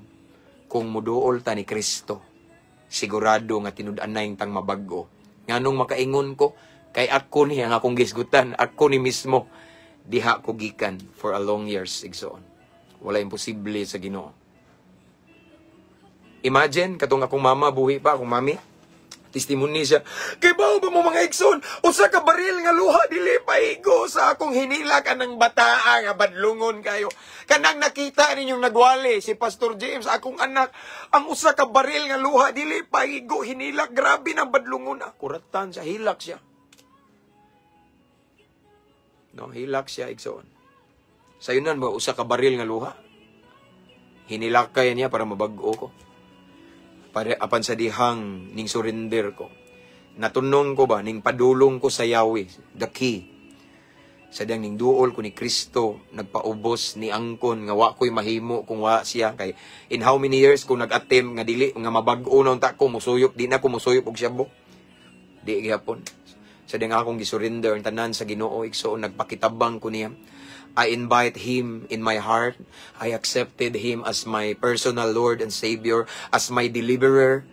kung muduol ta ni Kristo, sigurado nga tinud-anay tang mabag-o. Nganong makaingon ko? Kay ako ni ang akong gisgutan, ako ni mismo diha ko gikan for a long years, igsoon. Wala imposible sa Ginoo. Imagine katong akong mama buhi pa, akong mami. Testimony siya. "Kay bao ba mo, mga igsoon? Usa ka baril nga luha dili paigo sa akong hinila kanang bataa nga badlungon kayo. Kanang nakita ninyong nagwali si Pastor James, akong anak, ang usa ka baril nga luha dili paigo, hinilak, grabe nang badlungon." Ah, kuratan siya, hilak siya. No, hilak siya, igsoon. Sayunan ba usa ka baril nga luha? Hinilakay niya para mabag-o ko. Para apan sa dihang ning surrender ko. Natunon ko ba ning padulong ko sa Yahweh, the key. Sa dihang ning duol ko ni Kristo, nagpaubos ni angkon nga wa ko'y mahimo kung wa siya, kay in how many years ko nag-attempt nga dili nga mabag-o na unta ko, musuyop, di na ko musuyop og shabu. Di gihapon. Sa dihang akong gisurrender ang tanan sa Ginoo, igsoon, nagpakitabang ko niya. I invite Him in my heart. I accepted Him as my personal Lord and Savior, as my deliverer,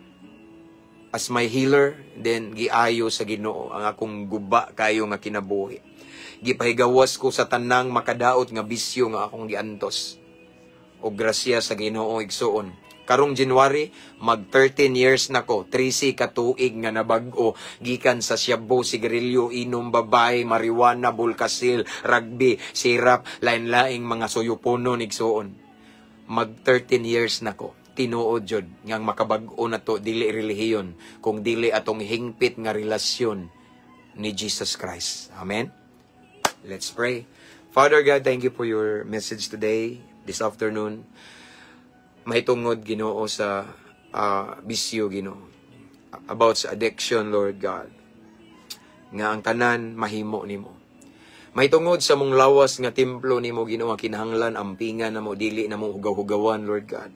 as my healer. Then, giayo sa Ginoo ang akong guba kayo nga kinabuhi. Gipahigawas ko sa tanang makadaot nga bisyo nga akong giantos. O grasya sa Ginoo, igsuon. Karong January, mag 13 years na ko, 13 ka tuig nga nabag-o gikan sa shabu, sigarilyo, inom, babae, marijuana, bulkasil, rugby, sirap, lain-laing mga suyuponon, igsuon. Mag 13 years na ko. Tinuod jud ngang makabag-o na to dili relihiyon kung dili atong hingpit nga relasyon ni Jesus Christ. Amen. Let's pray. Father God, thank you for your message today, this afternoon. Mahitungod, Ginoo, sa bisyo, Ginoo. About sa addiction, Lord God. Nga ang tanan mahimo nimo. Mahitungod sa mong lawas nga templo nimo, Ginoo, ang kinahanglan ampingan namo, dili namo hugaw-hugawan, Lord God.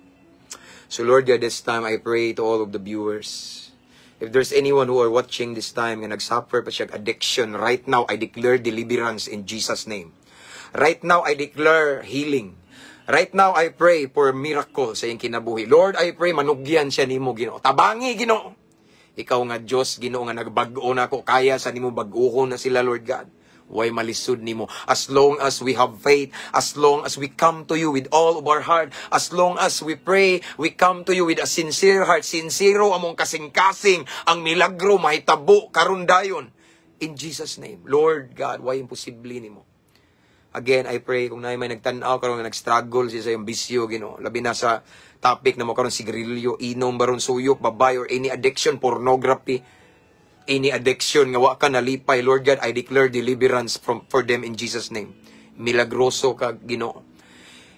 So Lord God, this time I pray to all of the viewers. If there's anyone who are watching this time nga nagsuffer pa siya addiction, right now I declare deliverance in Jesus' name. Right now I declare healing. Right now I pray for miracle sa iyang kinabuhi. Lord, I pray manugyan siya nimo, Ginoo. Tabangi, Ginoo. Ikaw nga Dios, Ginoo, nga nagbag-o nako, kaya sa nimo bag-ohon na sila, Lord God. Way malisod nimo? As long as we have faith, as long as we come to you with all of our heart, as long as we pray, we come to you with a sincere heart, sincero among kasing-kasing, ang milagro mahitabo karon dayon. In Jesus' name. Lord God, way imposible nimo? Again, I pray kung naay may nagtan-aw karon nga nag-struggle siya sa iyang bisyo, Ginoo. Labi na sa topic na mo karon, sigarilyo, inom baron, suyop, babae, or any addiction, pornography, any addiction nga wa ka nalipay, Lord God, I declare deliverance for them in Jesus' name. Milagroso ka, Ginoo.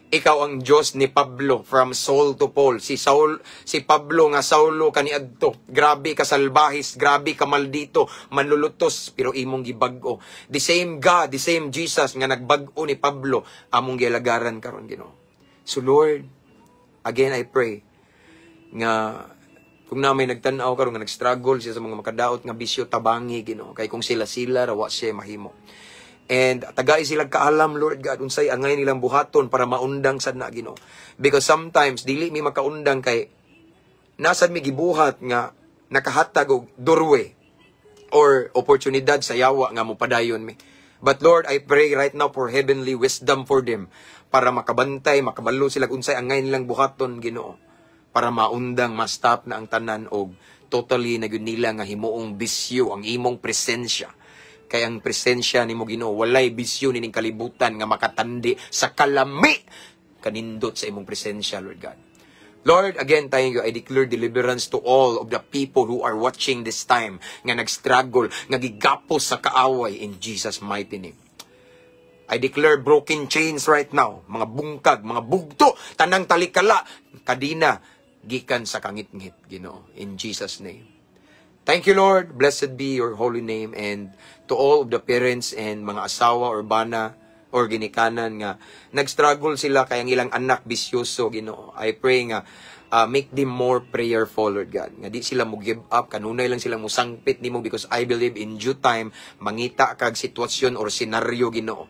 Ikaw ang Diyos ni Pablo, from Saul to Paul. Si Saul, si Pablo nga Saulo kaniadto. Grabe ka salbahis, grabe ka maldito, manlulutos, pero imong gibag-o. The same God, the same Jesus nga nagbag-o ni Pablo, among gialagaran karon, Ginoo. So Lord, again I pray nga kung na may nagtan-aw karon nga nag-struggle siya sa mga makadaot nga bisyo, tabangi, Ginoo, kay kung sila-sila ra, wa siya mahimo. And tagai sila kaalam, Lord God, unsay angay nilang buhaton para maundang sad na, Ginoo. Because sometimes dili mi makaundang kay nasad mi gibuhat nga nakahatag og doorway or oportunidad sa yawa nga mopadayon mi. But Lord, I pray right now for heavenly wisdom for them para makabantay, makabalo sila unsay angay nilang buhaton, Ginoo, para maundang, ma-stop na ang tanan og totally na gyud nila nga himuong bisyo ang imong presensya. Kay ang presensya nimo, Ginoo, walay bisyo nining kalibutan nga makatandi sa kalami kanindot sa imong presensya, Lord God. Lord, again, thank you. I declare deliverance to all of the people who are watching this time nga nag-struggle, nga gigapos sa kaaway in Jesus' mighty name. I declare broken chains right now. Mga bungkag, mga bugto, tanang talikala, kadina, gikan sa kangitngit, Ginoo. In Jesus' name. Thank you, Lord. Blessed be your holy name. And to all of the parents and mga asawa or bana or ginikanan nga nag-struggle sila kay ang ilang anak bisyoso, Ginoo. I pray nga make them more prayerful, Lord God. Nga di sila mo give up, kanunay lang sila mo sangpit nimo because I believe in due time mangita kag sitwasyon or senaryo, Ginoo,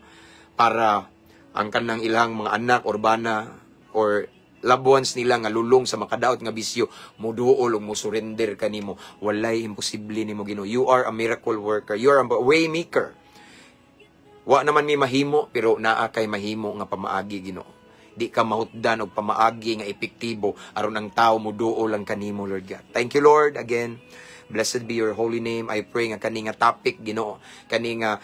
para ang kanang ilang mga anak or bana or loved ones nila nga lulong sa makadaot nga bisyo muduol ug mo surrender kanimo. Walay imposible nimo, Ginoo. You are a miracle worker. You are a way maker. Wa naman mi mahimo, pero naa kay mahimo nga pamaagi, Ginoo. Di ka mahutdan og pamaagi nga epektibo aron ang tao muduol lang kanimo, Lord God. Thank you, Lord. Again, blessed be your holy name. I pray nga kani nga topic, Ginoo, kani nga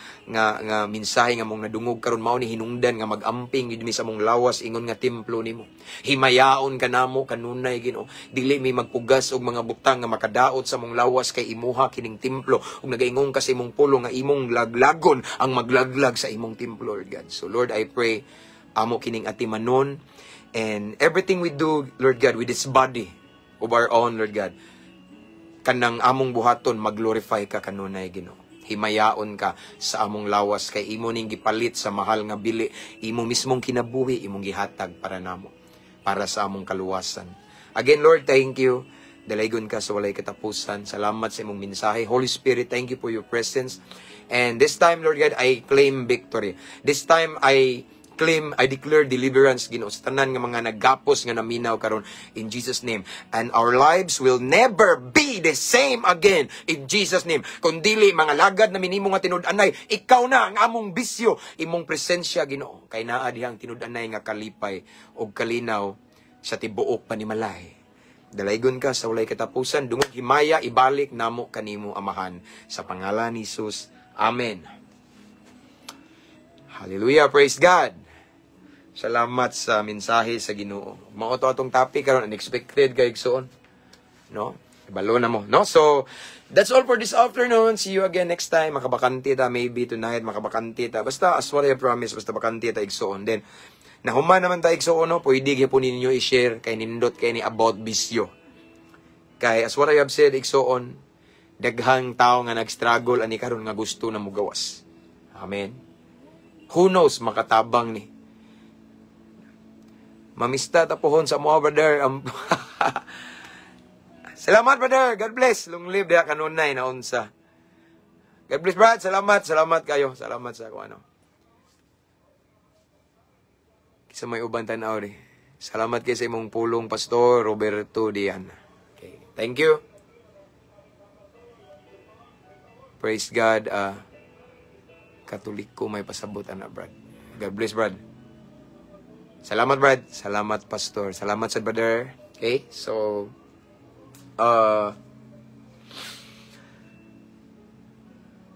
mensahe nga mong nadungog karon, mao ni hinungdan nga mag-amping gid mi sa mong lawas ingon nga templo nimo. Himayaon ka namo kanunay, Ginoo. Dili mi magpugas og mga butang nga makadaot sa mong lawas kay imuha kining templo ug nagaingon ka sa imong pulong nga imong laglagon ang maglaglag sa imong templo, Lord God. So Lord, I pray amo kining atimanon and everything we do, Lord God, with this body of our own, Lord God, kanang among buhaton mag-glorify ka kanunay, Ginoo. Himayaon ka sa among lawas kay imo ning gipalit sa mahal nga bili, imo mismong kinabuhi imong gihatag para namo, para sa among kaluwasan. Again, Lord, thank you. Dalaygon ka sa walay katapusan. Salamat sa imong mensahe. Holy Spirit, thank you for your presence. And this time, Lord God, I claim victory. This time I claim, I declare deliverance, Ginoo, sa tanan nga mga naggapos nga naminaw karon in Jesus' name. And our lives will never be the the same again in Jesus' name. Kung dili mga lagad na minimo nga tinud-anay, ikaw na ang among bisyo, imong presensya, Ginoo. Kay naa dihang tinud-anay nga kalipay ug kalinaw sa tibuok panimalay. Dalaygon ka sa walay katapusan, dungog himaya ibalik namo kanimo, Amahan, sa pangalan ni Jesus. Amen. Hallelujah, praise God. Salamat sa mensahe sa Ginoo. Mao to atong topic karon, unexpected kay, igsoon. No? Ibalo na mo, no? So, that's all for this afternoon. See you again next time. Makabakante ta maybe tonight, makabakante ta. Basta as what I promise, basta bakante ta, igsoon. Then nahuman naman ta, igsoon, no, pwede gyapon ninyo i-share kay nindot kay ni about bisyo. Kay as what I have said, igsoon, daghang tao nga nag-struggle ani karon nga gusto na mugawas. Amen. Who knows, makatabang ni. Mamista ta pohon sa mga brother. Salamat, brother. God bless. Long live diha kanunay na unsa. God bless, brad. Salamat. Salamat kayo. Salamat sa kung ano. Sa may uban tanaw ri. Salamat kay sa imong pulong, Pastor Roberto Dian. Okay. Thank you. Praise God. Katoliko may pasabot ana, Brad. God bless, Brad. Salamat, Brad. Salamat, Pastor. Salamat sa brother. Okay? So,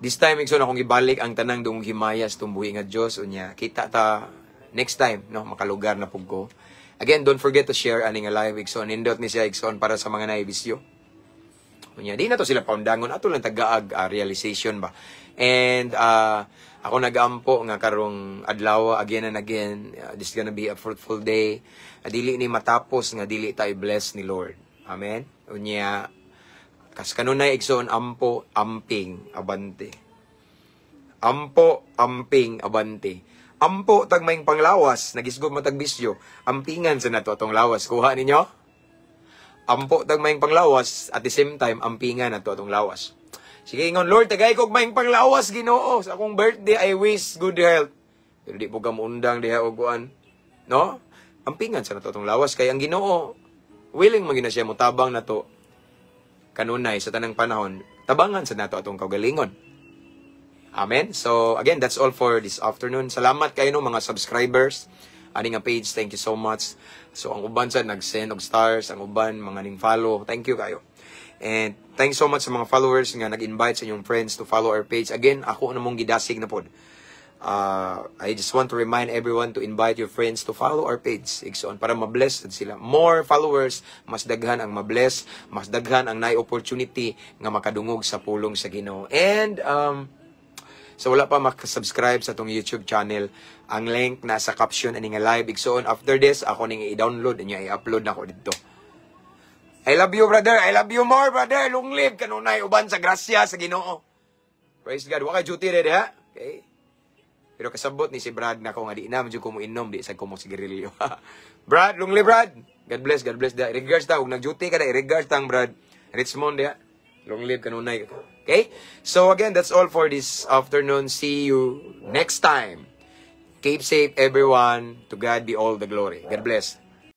this time, igsoon, akong ibalik ang tanang dungog himaya sa tumbuhi nga Dios. Unya, kita ta next time, no, makalugar na pug ko. Again, don't forget to share ani nga live, igsoon. Nindot ni siya, igsoon, para sa mga naibisyo. Unya, di na to sila paundangon ato lang tagaag realization ba. And ako nagampo nga karong adlaw, again and again, this is gonna be a fruitful day. Dili ni matapos nga dili tayo bless ni Lord. Amen. Unya, kas kanunay, igsoon, ampo, amping, abante. Ampo, amping, abante. Ampo tag maing panglawas, nagisgob man tag bisyo, ampingan sa nato atong lawas. Kuha ninyo? Ampo tag maing panglawas, at the same time, ampingan nato atong lawas. Sige, ingon, "Lord, tagay kog maing panglawas, Ginoo. Sa akong birthday, I wish good health." Pero di po ka muundang diha og kuan. No? Ampingan sa nato atong lawas kay ang Ginoo willing man na siya motabang nato kanunay sa tanang panahon. Tabangan sa nato atong kaugalingon. Amen. So again, that's all for this afternoon. Salamat kayo, no, mga subscribers ani nga page. Thank you so much. So ang uban sa nag-send og stars, ang uban mga ning follow. Thank you kayo. And thanks so much sa mga followers nga nag-invite sa inyong friends to follow our page. Again, ako na mong gidasig na pod. I just want to remind everyone to invite your friends to follow our page, igsoon, para ma-bless sila. More followers, mas daghan ang ma-bless, mas daghan ang naay opportunity nga makadungog sa pulong sa Ginoo. And so wala pa makasubscribe sa atong YouTube channel, ang link nasa caption ani nga live, igsoon. After this, ako ning i-download niya, i-upload na ko dito. I love you, brother. I love you more, brother. Long live kanunay uban sa grasya sa Ginoo. Praise God. Wa kay duty ready ha? Okay. Pero kasabot ni si Brad na ko nga di na medyo ko mo inom, di sa ko mo sigarilyo. Brad, long live, Brad. God bless, God bless da. Regards ta og nag-duty ka da, regards tang Brad. Richmond diha. Long live kanunay. Okay? So again, that's all for this afternoon. See you next time. Keep safe, everyone. To God be all the glory. God bless.